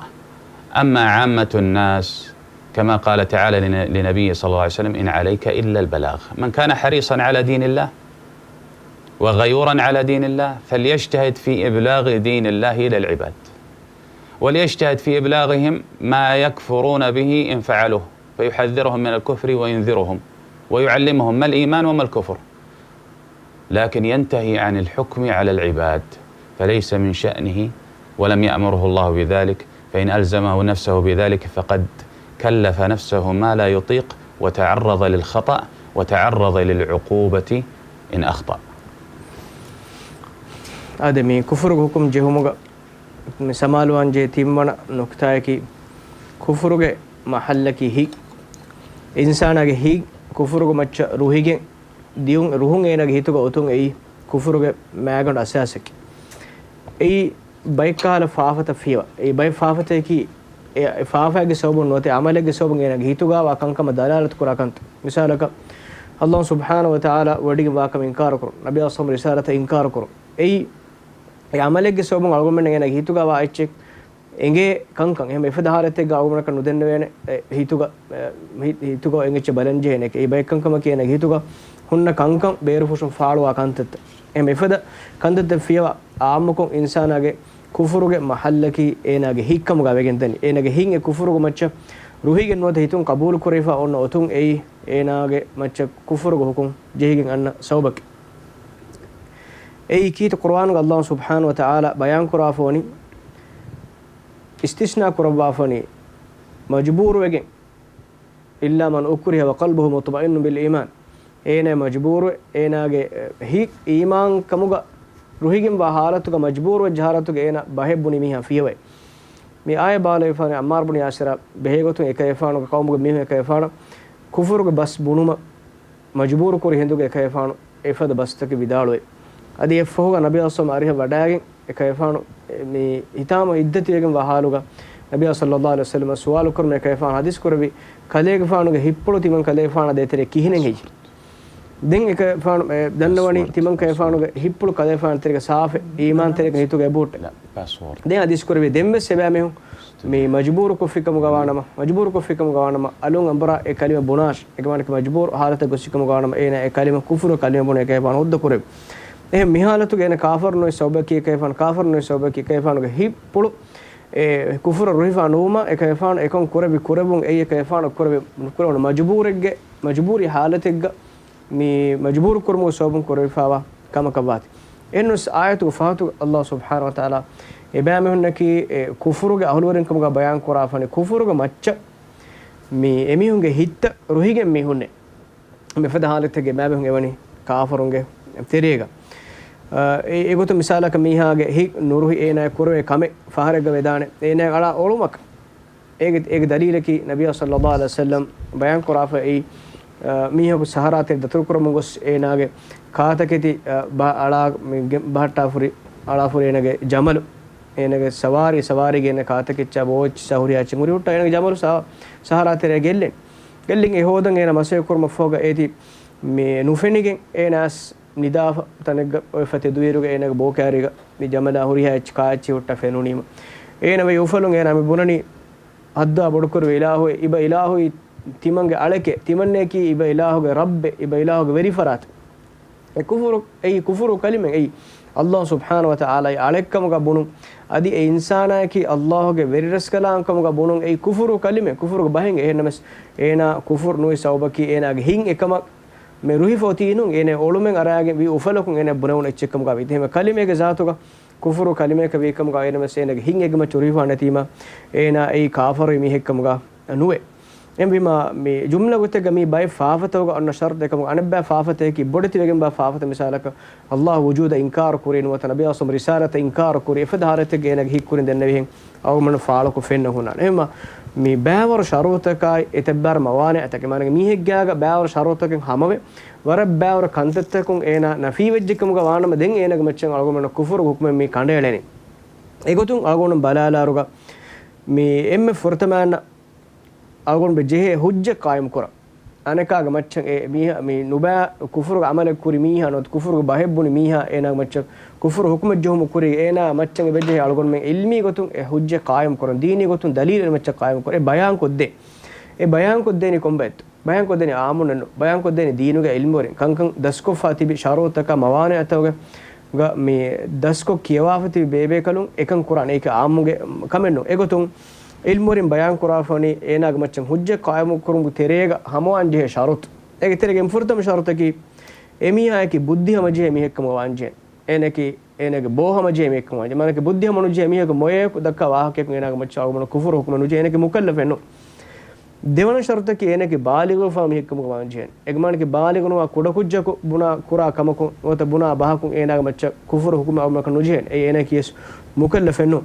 أما عامة الناس، كما قال تعالى لن-، لنبيه صلى الله عليه وسلم: إن عليك إلا البلاغ. من كان حريصا على دين الله وغيورا على دين الله فليجتهد في إبلاغ دين الله إلى العباد، وليجتهد في إبلاغهم ما يكفرون به إن فعلوه، فيحذرهم من الكفر وينذرهم ويعلمهم ما الإيمان وما الكفر، لكن ينتهي عن الحكم على العباد، فليس من شأنه ولم يأمره الله بذلك، فإن ألزمه نفسه بذلك فقد كلف نفسه ما لا يطيق وتعرض للخطأ وتعرض للعقوبة إن أخطأ. އާދެ، މި ކުފުރުގެ ހުކުމް ޖެހުމުގަ މި ސަމާލުވާންޖެހޭ ތިންވަނަ ނުކުތާއަކީ، ކުފުރުގެ މަޙައްލަކީ ހިތް. އިންސާނާގެ ހިތް ކުފުރުގެ މައްޗަށް ރުހިގެން ދިޔުން، ރުހުން އޭނާގެ ހިތުގަ އޮތުން އެއީ ކުފުރުގެ މައިގަނޑު އަސާސަކީ. އެއީ ބައެއްކަހަލަ ފާފަތައް ފިޔަވާ. އެއީ ބައެއް ފާފަތަކީ، އެ، އެ ފާފައެއްގެ ސަބަބުން ނުވަތަ އަމަލެއްގެ ސަބަބުން އޭނާގެ ހިތުގަވާ ކަންކަމަށް ދަލާލަތު ކުރާ ކަންތައް. މިސާލަކަށް، ﷲ ސުބްޙާނަހޫ ވަތަޢާލާ ވޮޑިގެން ވާކަމަށް އިންކާރު ކުރުން، ނަބިއްޔާ ޞައްލައްލާހު ޢަލައިހި ވަސައްލަމަ ރިސާލަތަށް އިންކާރު ކުރުން. އެއީ އެ އަމަލެއްގެ ސަބަބުން އަޅުގަނޑުމެންނަށް އޭނާގެ ހިތުގަވާ އެއްޗެއް އެނގޭ ކަންކަން. އެހެން އެފަދަ ހާލަތެއްގަ އަޅުގަނޑަކަށް ނުދެންނެވޭނެ، އެ، ހިތުގަ، އެ، ހި-، ހިތުގަ އެނގިއްޖެ ބަލަން ޖެހޭނެ. އެ ބައެއް ކަންކަމަކީ އޭނާގެ ހިތުގަ ހުންނަ ކަންކަން ބޭރުފުށުން ފާޅުވާ ކަންތައްތައް. އެހެން އެފަދަ ކަންތައްތައް ފިޔަވާ އާއްމުކޮށް އިންސާނާގެ ކުފުރުގެ މަޙައްލަކީ އޭނާގެ ހިތްކަމުގަ ވެގެން ދަނީ. އޭނާގެ ހިތް އެ ކުފުރުގެ މައްޗަށް ރުހިގެން ނުވަތަ ހިތުން ޤަބޫލު ކުރެވިފަ އޮންނަ އޮތުން އެއީ އޭނާގެ މައްޗަށް ކުފުރުގެ ހުކުމް ޖެހިގެން އަންނަ ސަބަބަކީ. އެއީ ކީރިތި ޤުރުއާނުގަ ﷲ ސުބްޙާނަހޫ ވަތަޢާލާ ބަޔާން ކުރާފަވަނީ، އިސްތިސްނާ ކުރައްވާފަވަނީ، މަޖުބޫރުވެގެން، إلا من أكره وقلبه مطمئن بالإيمان. އޭނާ މަޖުބޫރުވެ، އޭނާގެ، އެ، ހިތް އީމާން ކަމުގަ ރުހިގެންވާ ހާލަތުގަ، މަޖުބޫރުވެއްޖެ ހާލަތުގަ އޭނާ ބަހެއް ބުނި މީހާ ފިޔަވައި. މި އާޔަތް ބާލަވިފާނެ ޢައްމާރު ބުން ޔާސިރާ ބެހޭގޮތުން އެކަލޭގެފާނުގެ ޤައުމުގެ މީހުން އެކަލޭގެފާނަށް ކުފުރުގެ ބަސް ބުނުމަށް މަޖުބޫރު ކުރި ހިނދުގަ އެކަލޭގެފާނު އެފަދަ ބަސްތަކެއް ވިދާޅުވި. އަދި އެއަށްފަހުގަ ނަބިއްޔާ ޞައްލައްލާހު ޢަލައިހި ވަސައްލަމަ އަރިހަށް ވަޑައިގެން އެކަލޭގެފާނު މި ހިތާމަ އިއްދަތު ވެގެންވާ ހާލުގަ ނަބިއްޔާ ޞައްލައްލާހު ޢަލައިހި ވަސައްލަމަ ސުވާލު ކުރުމުން އެކަލޭގެފާނު ޙަދީޘް ކުރެއްވި، ކަލޭގެފާނުގެ ހިތްޕުޅު ތިމަން ކަލޭގެފާނާ ދޭތެރޭ ކިހިނެއް ހެއްޔެވެ؟ ދެން އެކަލޭގެފާނު، އެ، ދަންނަވަނީ ތިމަން ކަލޭގެފާނުގެ ހިތްޕުޅު ކަލޭގެފާނު ތެރޭގަ ސާފެއް، އީމާން ތެރޭގަ ހިތުގަ އެބަހުއްޓޭ. ދެން ޙަދީޘް ކުރެއްވި ދެންވެސް އެބައިމީހުން މި މަޖުބޫރު ކޮށްފިކަމުގަ ވާނަމަ، މަޖުބޫރު ކޮށްފިކަމުގަ ވާނަމަ، އަލުން އަނބުރާ އެ ކަލިމަ ބުނާށި. އެކަމާނަކީ މަޖުބޫރު ޙާލަތަށް ގޮސްފިކަމުގަ ވާނަމަ، އޭނާ އެ ކަލިމަ ކުފުރު ކަލިމަ ބުނެ އެކަލޭގެފާނު ހުއްދަ ކުރެވި. އެހެން މި ޙާލަތުގަ އޭނާ ކާފަރު ނުވި ސަބަބަކީ އެކަލޭގެފާނު، ކާފަރު ނުވި ސަބަބަކީ އެކަލޭގެފާނުގެ ހިތްޕުޅު އެ ކުފުރަށް ރުހިފާ ނުވުމަށް އެކަލޭގެފާނު އެކަން ކުރެއްވި ކުރެއްވުން އެއީ އެކަލޭގެފާނު ކުރެވި ނުކުރެވުނު މަޖުބޫރެއްގެ، މަޖުބޫރީ ޙާލަތެއްގަ މި މަޖުބޫރު ކުރުމުގެ ސަބަބުން ކުރެވިފާވާ ކަމަކަށްވާތީ. އެހެންނަމަވެސް އާޔަތުގެ ފަހަތުގަ ﷲ ސުބްޙާނަހޫ ވަތަޢާލާ އެބައިމީހުންނަކީ އެ ކުފުރުގެ އަހުލުވެރިންކަމުގަ ބަޔާން ކުރާފާނެ ކުފުރުގެ މައްޗަށް މި އެމީހުންގެ ހިތްތައް ރުހިގެން މީހުންނޭ. މިފަދަ ޙާލަތެއްގަ އެބައިމީހުން އެވަނީ ކާފަރުންގެ ތެރޭގަ. އަ، އެ، އެގޮތުން މިސާލަކަށް މީހާގެ ހިތް ނުރުހި އޭނާ ކުރެވޭ ކަމެއް ފަހަރެއްގަ ވެދާނެ، އޭނާ އަޅާ އޮޅުމަކަށް. އޭގެ، އޭގެ ދަލީލަކީ ނަބިއްޔާ ޞައްލައްލާހު ޢަލައިހި ވަސައްލަމް ބަޔާން ކުރާފައި، އަ، މީހަކު ސަހަރާ ތެރެ ދަތުރުކުރަމުން ގޮސް އޭނާގެ ކާތަކެތި، އަ، ބަ-، އަޅާ، މި ގެ-، ބަހައްޓާފުރި، އަޅާފުރި އޭނާގެ ޖަމަލު، އޭނާގެ ސަވާރީ، ސަވާރީގެ އޭނާ ކާތަކެއްޗާ ބޯއެއްޗިއްސާ ހުރިހާ އެއްޗެއް ހުރި ހުއްޓާ އޭނާގެ ޖަމަލު ސަ-، ސަހަރާ ތެރެއަށް ގެއްލެން. ގެއްލިން އެ ހޯދަން އޭނާ މަސައްކަތް ކުރުމަށްފަހުގަ އޭތި މި ނުފެނިގެން އޭނާ އަސް ނިދާފަ ތަނެއްގަ އޮތްފަ ތެދުވިއިރުގަ އޭނާގެ ބޯކާރީގަ މި ޖަމަލާ ހުރިހާ އެއްޗެއް ކާއެއްޗެއް ހުއްޓާ ފެނުނީމަ. އޭނާ ވެ އުފަލުން އޭނާ މި ބުނަނީ ހައްދާ ބޮޑުކުރެވި އިލާހު، އިބަ އިލާހުއީ ތިމަންގެ އަޅެކޭ، ތިމަންނަޔަކީ އިބަ އިލާހުގެ ރައްބެއް، އިބަ އިލާހުގެ ވެރިފަރާތެއް. އެ ކުފުރު، އެއީ ކުފުރު ކަލިމެއް. އެއީ އައްލާހު ސުބްޙާނަހު ވަތަޢާލާއި އަޅެއްކަމުގަ ބުނުން، އަދި އެ އިންސާނާއަކީ އައްލާހުގެ ވެރިރަސްކަލާންކަމުގަ ބުނުން، އެއީ ކުފުރު ކަލިމެއް. ކުފުރުގެ ބަހެއް. އެހެންނަމަސް އޭނާ ކުފުރު ނުވި ސަބަބަކީ އޭނާގެ ހިތް އެކަމަށް މެ ރުހިފަ އޮތީ ނޫން. އޭނާ އޮޅުމެއް އަރާގެން ވީ އުފަލަކުން އޭނާ ބުނެވުނު އެއްޗެއްކަމުގަ ވީ. އެހެން ކަލިމައިގެ ޒާތުގަ ކުފުރު ކަލިމައަކަށް ވީކަމުގަ އޭނަމެސް އޭނަގެ ހިތް އެކަމަށް ރުހިފަ ނެތީމަ، އޭނާ އެއީ ކާފަރު މީހެއްކަމުގަ ނުވޭ. އެހެންވީމަ، މި ޖުމްލަ ގޮތެއްގަ މީ ބައެއް ފާފަތަކުގަ އޮންނަ ޝަރުތު އެކަމުގަ އަނެއްބައި ފާފަތަކީ ބޮޑެތިވެގެން ބާ ފާފަތައް. މިސާލަކަށް، އައްލާހު ވުޖޫދަށް އިންކާރު ކުރީ ނުވަތަ ނަބީ އަސްލަމް ރިސާލަތަށް އިންކާރު ކުރީ، އެފަދަ ހާލަތެއްގަ އޭނަގެ ހިތް ކުރިން ދެންނެވިހެން އަޅުގަނޑު ފާޅަކޮށް ފެންނަ ހުންނާނެ. އެހެންމަ، މި ބައިވަރު ޝަރުތަކާއި އެތައްބާރަ މަވާނެ އަތަކެ، މާނަގެ މީހެއްގާގަ ބައިވަރު ޝަރުތަކެއް ހަމަވެ، ވަރަށް ބައިވަރު ކަންތައްތަކުން އޭނާ ނަފީވެއްޖެކަމުގަ ވާނަމަ، ދެން އޭނަގެ މައްޗަށް އަޅުގަނޑުމެންނަށް ކުފުރު ހުކުމެއް މި ކަނޑައެޅެނީ. އެގޮތުން އަޅުގަނޑު ބަލާލާރުގަ މި އެންމެ ފުރަތަމައިންނަށް އަޅުގަނޑު ޖެހޭ ހުއްޖަ ޤާއިމު ކުރަން. އަނެކާގެ މައްޗަށް އެ މީހާ، މި ނުބައި ކުފުރުގެ އަމަލެއް ކުރި މީހާ ނުވަތަ ކުފުރުގެ ބަހެއް ބުނި މީހާ އޭނާގެ މައްޗަށް ކުފުރު ހުކުމެއް ޖެހުމު ކުރި އޭނާ މައްޗަށް އެބަޖެހޭ އަޅުގަނޑުމެން ޢިލްމީ ގޮތުން އެ ހުއްޖަ ޤާއިމު ކުރަން، ދީނީ ގޮތުން ދަލީލު އޭނާ މައްޗަށް ޤާއިމު ކުރަން. އެ ބަޔާން ކޮށްދޭ. އެ ބަޔާން ކޮށްދޭނީ ކޮންބައެއްތޯ؟ ބަޔާންކޮށްދޭނީ އާއްމުންނެއްނު. ބަޔާންކޮށްދޭނީ ދީނުގެ ޢިލްމުވެރިން. ކަންކަން ދަސްކޮށްފާ ތިބި ޝަރުތަކާ މަވާނެ އަތަކުގަ މި ދަސްކޮށް ކިޔަވާފަ ތިބި ބޭބޭކަލުން އެކަން ކުރާނެ. އޭކަ ޢާއްމުގެ ކަމެއްނު. އެގޮތުން ޢިލްމުވެރިން ބަޔާން ކުރާފަ ވަނީ އޭނާގެ މައްޗަށް ހުއްޖަ ޤާއިމު ކުރުމުގެ ތެރޭގަ ހަމަވާން ޖެހޭ ޝަރުތު. އޭގެ ތެރޭގަ ފުރަތަމަ ޝަރުތަކީ އެމީހާއަކީ ބުއްދި ހަމަޖެހޭ މީހެއްކަމަށް ވާންޖެހޭ. އޭނައަކީ އޭނަގެ ބޯ ހަމަޖެހޭ މީހެއްކަމަށް ވާންޖެހޭ. މާނައަކީ ބުއްދި ހަމަނުޖެހޭ މީހަކު މޮޔަޔަކު ދައްކާ ވާހަކަޔަކުން އޭނާގެ މައްޗަށް އަޅުގަނޑު ކުފުރު ހުކުމެއް ނުޖެހޭ. އޭނައަކީ މުކައްލަފެއްނު. ދެވަނަ ޝަރުތަކީ އޭނައަކީ ބާލިޣުވެފާ މީހެއްކަމުގަ ވާންޖެހޭނެ. އޭގެ މާނައަކީ ބާލިޣުނުވާ ކުޑަކުއްޖަކު ބުނާ ކުރާ ކަމަކުން ނުވަތަ ބުނާ ބަހަކުން އޭނާގެ މައްޗަށް ކުފުރު ހުކުމެއް އަޅުގަނޑަކަށް ނުޖެހޭނެ. އެއީ އޭނައަކީވެސް މުކައްލަފެއްނު.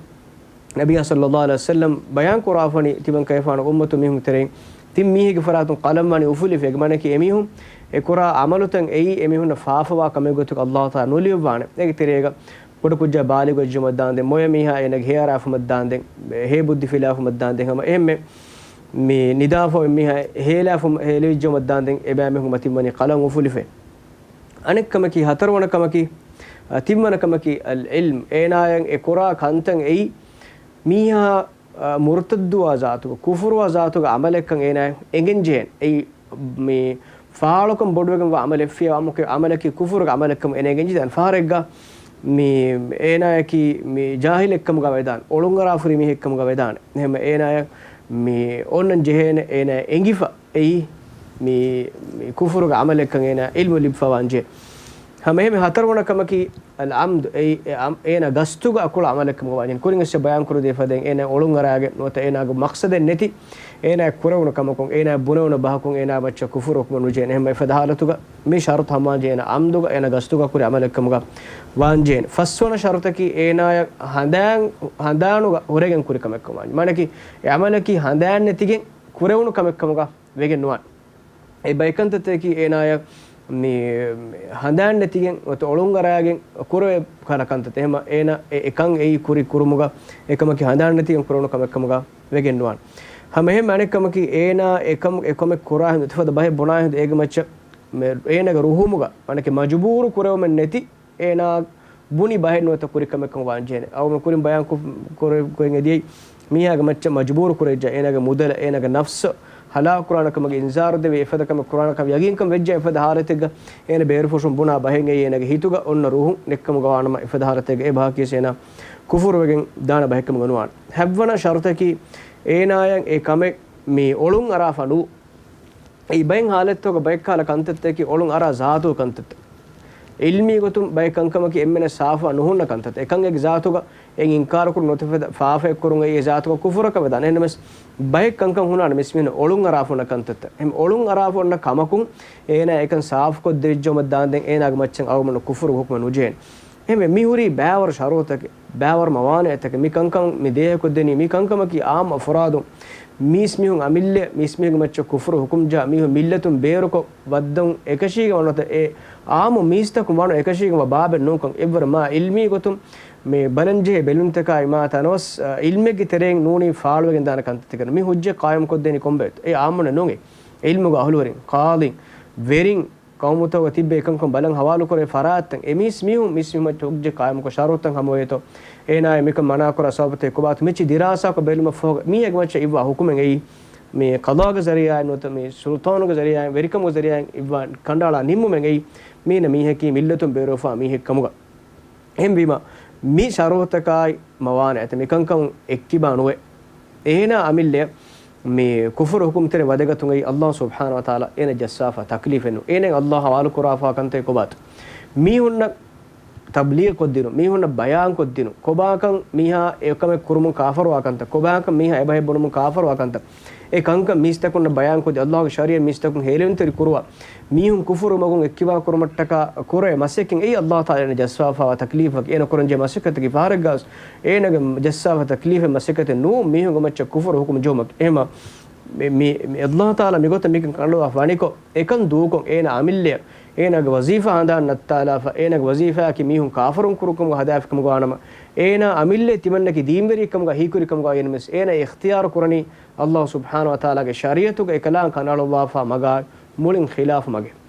ނަބިއްޔާ ޞައްލައްލާހު ޢަލައިހި ވަސައްލަމް ބަޔާން ކުރާފަ ވަނީ ތިމަން ކަލޭފާނު އުއްމަތު މީހުން ތެރެއިން ތިން މީހެއްގެ ފަރާތުން ޤަލަމް ވާނީ އުފުލިފަ. އޭގެ މާނައަކީ އެމީހުން އެ ކުރާ ޢަމަލުތައް އެއީ އެމީހުންނަށް ފާފަވާ ކަމެއް ގޮތުގަ ﷲ ތަޢާލާ ނުލިޔުއްވާނެ. އޭގެ ތެރޭގަ ކުޑަކުއްޖާ ބާލިޣުވެއްޖެއްޔާ ދާންދެން، މޮޔަ މީހާ އޭނަގެ ހޭއަރާފުމަށް ދާންދެން، ހޭ ބުއްދި ފިލާފުމަށް ދާންދެން ހަމަ އެހެންމެ މި ނިދާފަ އޮތް މީހާ ހޭލާފު، ހޭލިވެއްޖެއްޔާ ދާންދެން އެބައިމީހުން މަތިން ވަނީ ޤަލަމް އުފުލިފަ. އަނެއްކަމަކީ، ހަތަރުވަނަ ކަމަކީ، އަ، ތިންވަނަ ކަމަކީ، އަލްޢިލްމް. އޭނާޔަށް އެ ކުރާ ކަންތައް އެއީ މީހާ، އަ، މުރުތައްދުވާ ޒާތުގަ، ކުފުރުވާ ޒާތުގަ ޢަމަލެއްކަން އޭނާޔަށް އެނގެންޖެހޭނެ. އެއީ މި ފާޅުކަން ބޮޑުވެގެންވާ ޢަމަލެއްފިޔަވާ އަމަކެ-، ޢަމަލަކީ ކުފުރުގެ ޢަމަލެއްކަމަށް އޭނާ އެނގެންޖެހޭނެ. ފަހަރެއްގަ މި އޭނާޔަކީ މި ޖާހިލެއްކަމުގަ ވެދާނެ، އޮޅުންއަރާފުރި މީހެއްކަމުގަ ވެދާނެ. އެހެންމެ އޭނާޔަށް މި އޮންނަން ޖެހޭނެ އޭނާ އެނގިފަ އެއީ މި، މި ކުފުރުގެ ޢަމަލެއްކަން އޭނާ ޢިލްމު ލިބިފަވާންޖެ. ހަމައެހެންމެ ހަތަރުވަނަ ކަމަކީ، އަލްޢަމްދު، އެއީ އެ އަމް-، އޭނާ ގަސްތުގަ އަކުޅަށް ޢަމަލެއްކަމުގަ ވާންޖެހޭނެ. ކުރިން އެއްޗެއް ބަޔާން ކުރެއްވި ފަދައިން އޭނާ އޮޅުން އަރާގެން ނުވަތަ އޭނާގެ މަޤްޞަދެއް ނެތި، އޭނާ ކުރެވުނު ކަމަކުން، އޭނާ ބުނެވުނު ބަހަކުން އޭނާ މައްޗަށް ކުފުރު ހުކުމެއް ނުޖެހޭނެ. އެހެންމެ އެފަދަ ޙާލަތުގަ މި ޝަރުޠު ހަމަވާންޖެހޭ އޭނާ ޢަމްދުގަ އޭނާ ގަސްތުގަ ކުރި ޢަމަލެއްކަމުގަ ވާންޖެހޭނެ. ފަސްވަނަ ޝަރުޠަކީ އޭނާޔަށް ހަނދާން، ހަނދާނުގަ ހުރެގެން ކުރި ކަމެއްކަމަށް ވާންޖެ. މާނައަކީ އެ ޢަމަލަކީ ހަނދާން ނެތިގެން ކުރެވުނު ކަމެއްކަމުގަ ވެގެން ނުވާނެ. އެ ބައެއް ކަންތައްތަކަކީ އޭނާޔަށް މި ހަނދާން ނެތިގެން ނުވަތަ އޮޅުން އަރާގެން ކުރެވޭ ކަހަލަ ކަންތައްތައް. އެހެންމަ އޭނާ އެ، އެކަން އެއީ ކުރި ކުރުމުގަ އެކަމަކީ ހަނދާން ނެތިގެން ކުރެވުނު ކަމެއްކަމުގަ ވެގެން ނުވާނެ. ހަމަ އެހެން އަނެއްކަމަކީ އޭނާ އެކަމު، އެކަމެއް ކުރާ ހިނދު، އެފަދަ ބަހެއް ބުނާ ހިނދު އޭގެ މައްޗަށް މެ، އޭނާގެ ރުހުމުގަ އަނެކެ މަޖުބޫރު ކުރެވުމެއް ނެތި އޭނާ ބުނި ބަހެއް ނުވަތަ ކުރި ކަމެއްކަމަށް ވާންޖެހޭނެ. އަޅުގަނޑު ކުރިން ބަޔާން ކު-، ކުރެ-، ކުރިން އެދިޔައީ މީހާގެ މައްޗަށް މަޖުބޫރު ކުރެއްޖާ، އޭނާގެ މުދަލަށް އޭނާގެ ނަފްސު ހަލާކު ކުރާނެ ކަމުގެ އިންޒާރު ދެވި، އެފަދަ ކަމެއް ކުރާނެ ކަމަށް ޔަގީންކަން ވެއްޖާ، އެފަދަ ޙާލަތެއްގަ އޭނަ ބޭރުފުށުން ބުނާ ބަހެއް އެއީ އޭނާގެ ހިތުގަ އޮންނަ ރުހުން ނެތްކަމުގަ ވާނަމަ، އެފަދަ ޙާލަތެއްގަ އެ ބަހަކީވެސް އޭނާ ކުފުރުވެގެން ދާނެ ބަހެއްކަމުގަ ނުވާނެ. ހަތްވަނަ ޝަރުޠަކީ އޭނާޔަށް އެ ކަމެއް މި އޮޅުން އަރާފަ ނުވު. އެއީ ބައެއް ޙާލަތްތަކުގަ ބައެއް ކަހަލަ ކަންތައްތަކަކީ އޮޅުން އަރާ ޒާތުގެ ކަންތައްތައް. ޢިލްމީ ގޮތުން ބައެއް ކަންކަމަކީ އެންމެނަށް ސާފުވާ ނުހުންނަ ކަންތައްތައް. އެކަން އެކި ޒާތުގަ އެއް އިންކާރު ކުރުން ނުވަތަ ފާފައެއް ކުރުން އެއީ އެ ޒާތުގަ ކުފުރަކަށް ވެދާނެ. އެހެންނަމަވެސް ބައެއް ކަންކަން ހުންނާނެ މިސްމީހުން އޮޅުން އަރާފަ އޮންނަ ކަންތައްތައް. އެހެން އޮޅުން އަރާފަ އޮންނަ ކަމަކުން އޭނާ އެކަން ސާފުކޮށްދެވިއްޖެއްޔާ ދާންދެން އޭނާގެ މައްޗަށް އަޅުގަނޑު ކުފުރު ހުކުމެއް ނުޖެހޭނެ. އެހެންވެ، މި ހުރީ ބައިވަރު ޝަރުޠަކެއް، ބައިވަރު މަވާނެ އެތަކެއް. މި ކަންކަން މި ދޭހަކޮށްދެނީ، މި ކަންކަމަކީ ޢާއްމު އަފްރާދުން، މީސްމީހުން އަމިއްލަ މީސްމީހުންގެ މައްޗަށް ކުފުރު ހުކުމްޖާ މީހުން މިއްލަތުން ބޭރުކޮށް ވައްދަން އެކަށީގެން ވަންނަތަ، އެ ޢާއްމު މީސްތަކުން ވާނު އެކަށީގެން ވާ ބާބެއް ނޫންކަން. އެއްވަރު މާ ޢިލްމީ ގޮތުން މި ބަލަންޖެހޭ ބެލުންތަކާއި މާ ތަނަވަސް، އަ، ޢިލްމެއްގެ ތެރެއިން ނޫނީ ފާޅުވެގެން ދާނެ ކަންތައްތަކެއް. މި ޙުއްޖަ ޤާއިމުކޮށްދޭނީ ކޮންބައެއްތޯ؟ އެ ޢާއްމުންނެއް ނޫން. ޢިލްމުގެ އަހުލުވެރިން، ޤާޟީން، ވެރިން، ޤައުމުތަކުގަ ތިއްބެވި ކަންކަން ބަލަން ޙަވާލުކުރެވި ފަރާތްތައް، އެ މީސް މީހުން މީސް މީހުން މައްޗަށް ހުއްޖަ ޤާއިމުކޮށް ޝަރުޠުތައް ހަމަވޭތޯ؟ އޭނާއަށް މިކަން މަނާކުރާ ސަބަބުތައް ކޮބާތޯ؟ މިއްޗި ދިރާސާކޮށް ބެލުމަށްފަހުގަ މީހެއްގެ މައްޗަށް އިއްވާ ޙުކުމެއް އެއީ، މި ޤަޟާގެ ޒަރީޢާއިން ނުވަތަ މި ސުލްޠާނުގެ ޒަރީޢާއިން، ވެރިކަމުގެ ޒަރީޢާއިން އިއްވާ ކަނޑައަޅާ ނިންމުމެއް އެއީ، މީނަ މީހަކީ މިއްލަތުން ބޭރުވެފާ މީހެއް ކަމުގަ. އެހެންވީމަ، މި ޝަރުޠުތަކާއި މަވާނިޢަތައް މިކަންކަމުން އެއްކިބާ ނުވޭ. އޭނާ އަމިއްލައަށް މި ކުފުރު ޙުކުމްތެރިން ވަދެގަތުން އެއީ ﷲ ސުބްޙާނަހޫ ވަތަޢާލާ އޭނަ ޖައްސާފަ ތަކްލީފެއް ނޫން. އޭނައަށް ﷲ ޙަވާލުކުރާފަ ކަންތައް ކޮބާތޯ؟ މީހުންނަށް ތަބްލީޣު ކޮށްދިނުން، މީހުންނަށް ބަޔާން ކޮށްދިނުން، ކޮބާކަން މީހާ އެކަމެއް ކުރުމުން ކާފަރުވާ ކަންތައް، ކޮބާކަން މީހާ އެބަހެއް ބުނުމުން ކާފަރުވާ ކަންތައް، އެ ކަންކަން މީސްތަކުންނަށް ބަޔާން ކޮށްދިނުން، ﷲގެ ޝަރީޢަތް މީސްތަކުން ހޭލެވުންތެރި ކުރުވާ، މީހުން ކުފުރު މަގުން އެއްކިބާ ކުރުމަށްޓަކާ ކުރޭ މަސައްކަތް އެއީ ﷲ ތަޢާލާ އޭނަ ޖައްސާފަވާ ތަކްލީފަކީ. އޭނަ ކުރަންޖެހޭ މަސައްކަތަކީ ފަހަރެއްގަވެސް އޭނަގެ ޖައްސާފަ ތަކްލީފެއް މަސައްކަތެއް ނޫން މީހުންގެ މައްޗަށް ކުފުރު ޙުކުމް ޖެހުމަކީ. އެހެންމަ މި، މި، މި ﷲ ތަޢާލާ މިގޮތަށް މިކަން ކަނޑައަޅުއްވާފަ ވަނިކޮށް، އެކަން ދޫކޮށް، އޭނަ އަމިއްލައަށް އޭނާގެ ވަޒީފާ ހަނދާން ނައްތާލާފަ، އޭނާގެ ވަޒީފާއަކީ މީހުން ކާފަރުން ކުރުކަމުގަ ހަދާފި ކަމުގަ ވާނަމަ، އޭނާ އަމިއްލައަށް ތިމަންނަކީ ދީންވެރިއެއްކަމުގަ ހީކުރި ކަމުގަ އިނަމެސް، އޭނާ އިޚްތިޔާރު ކުރަނީ ﷲ ސުބްޙާނަހޫ ވަތަޢާލާގެ ޝަރީޢަތުގަ އެކަލާނގެ ކަނޑައަޅުއްވާފަ މަގާ މުޅިން ޚިލާފު މަގެއް.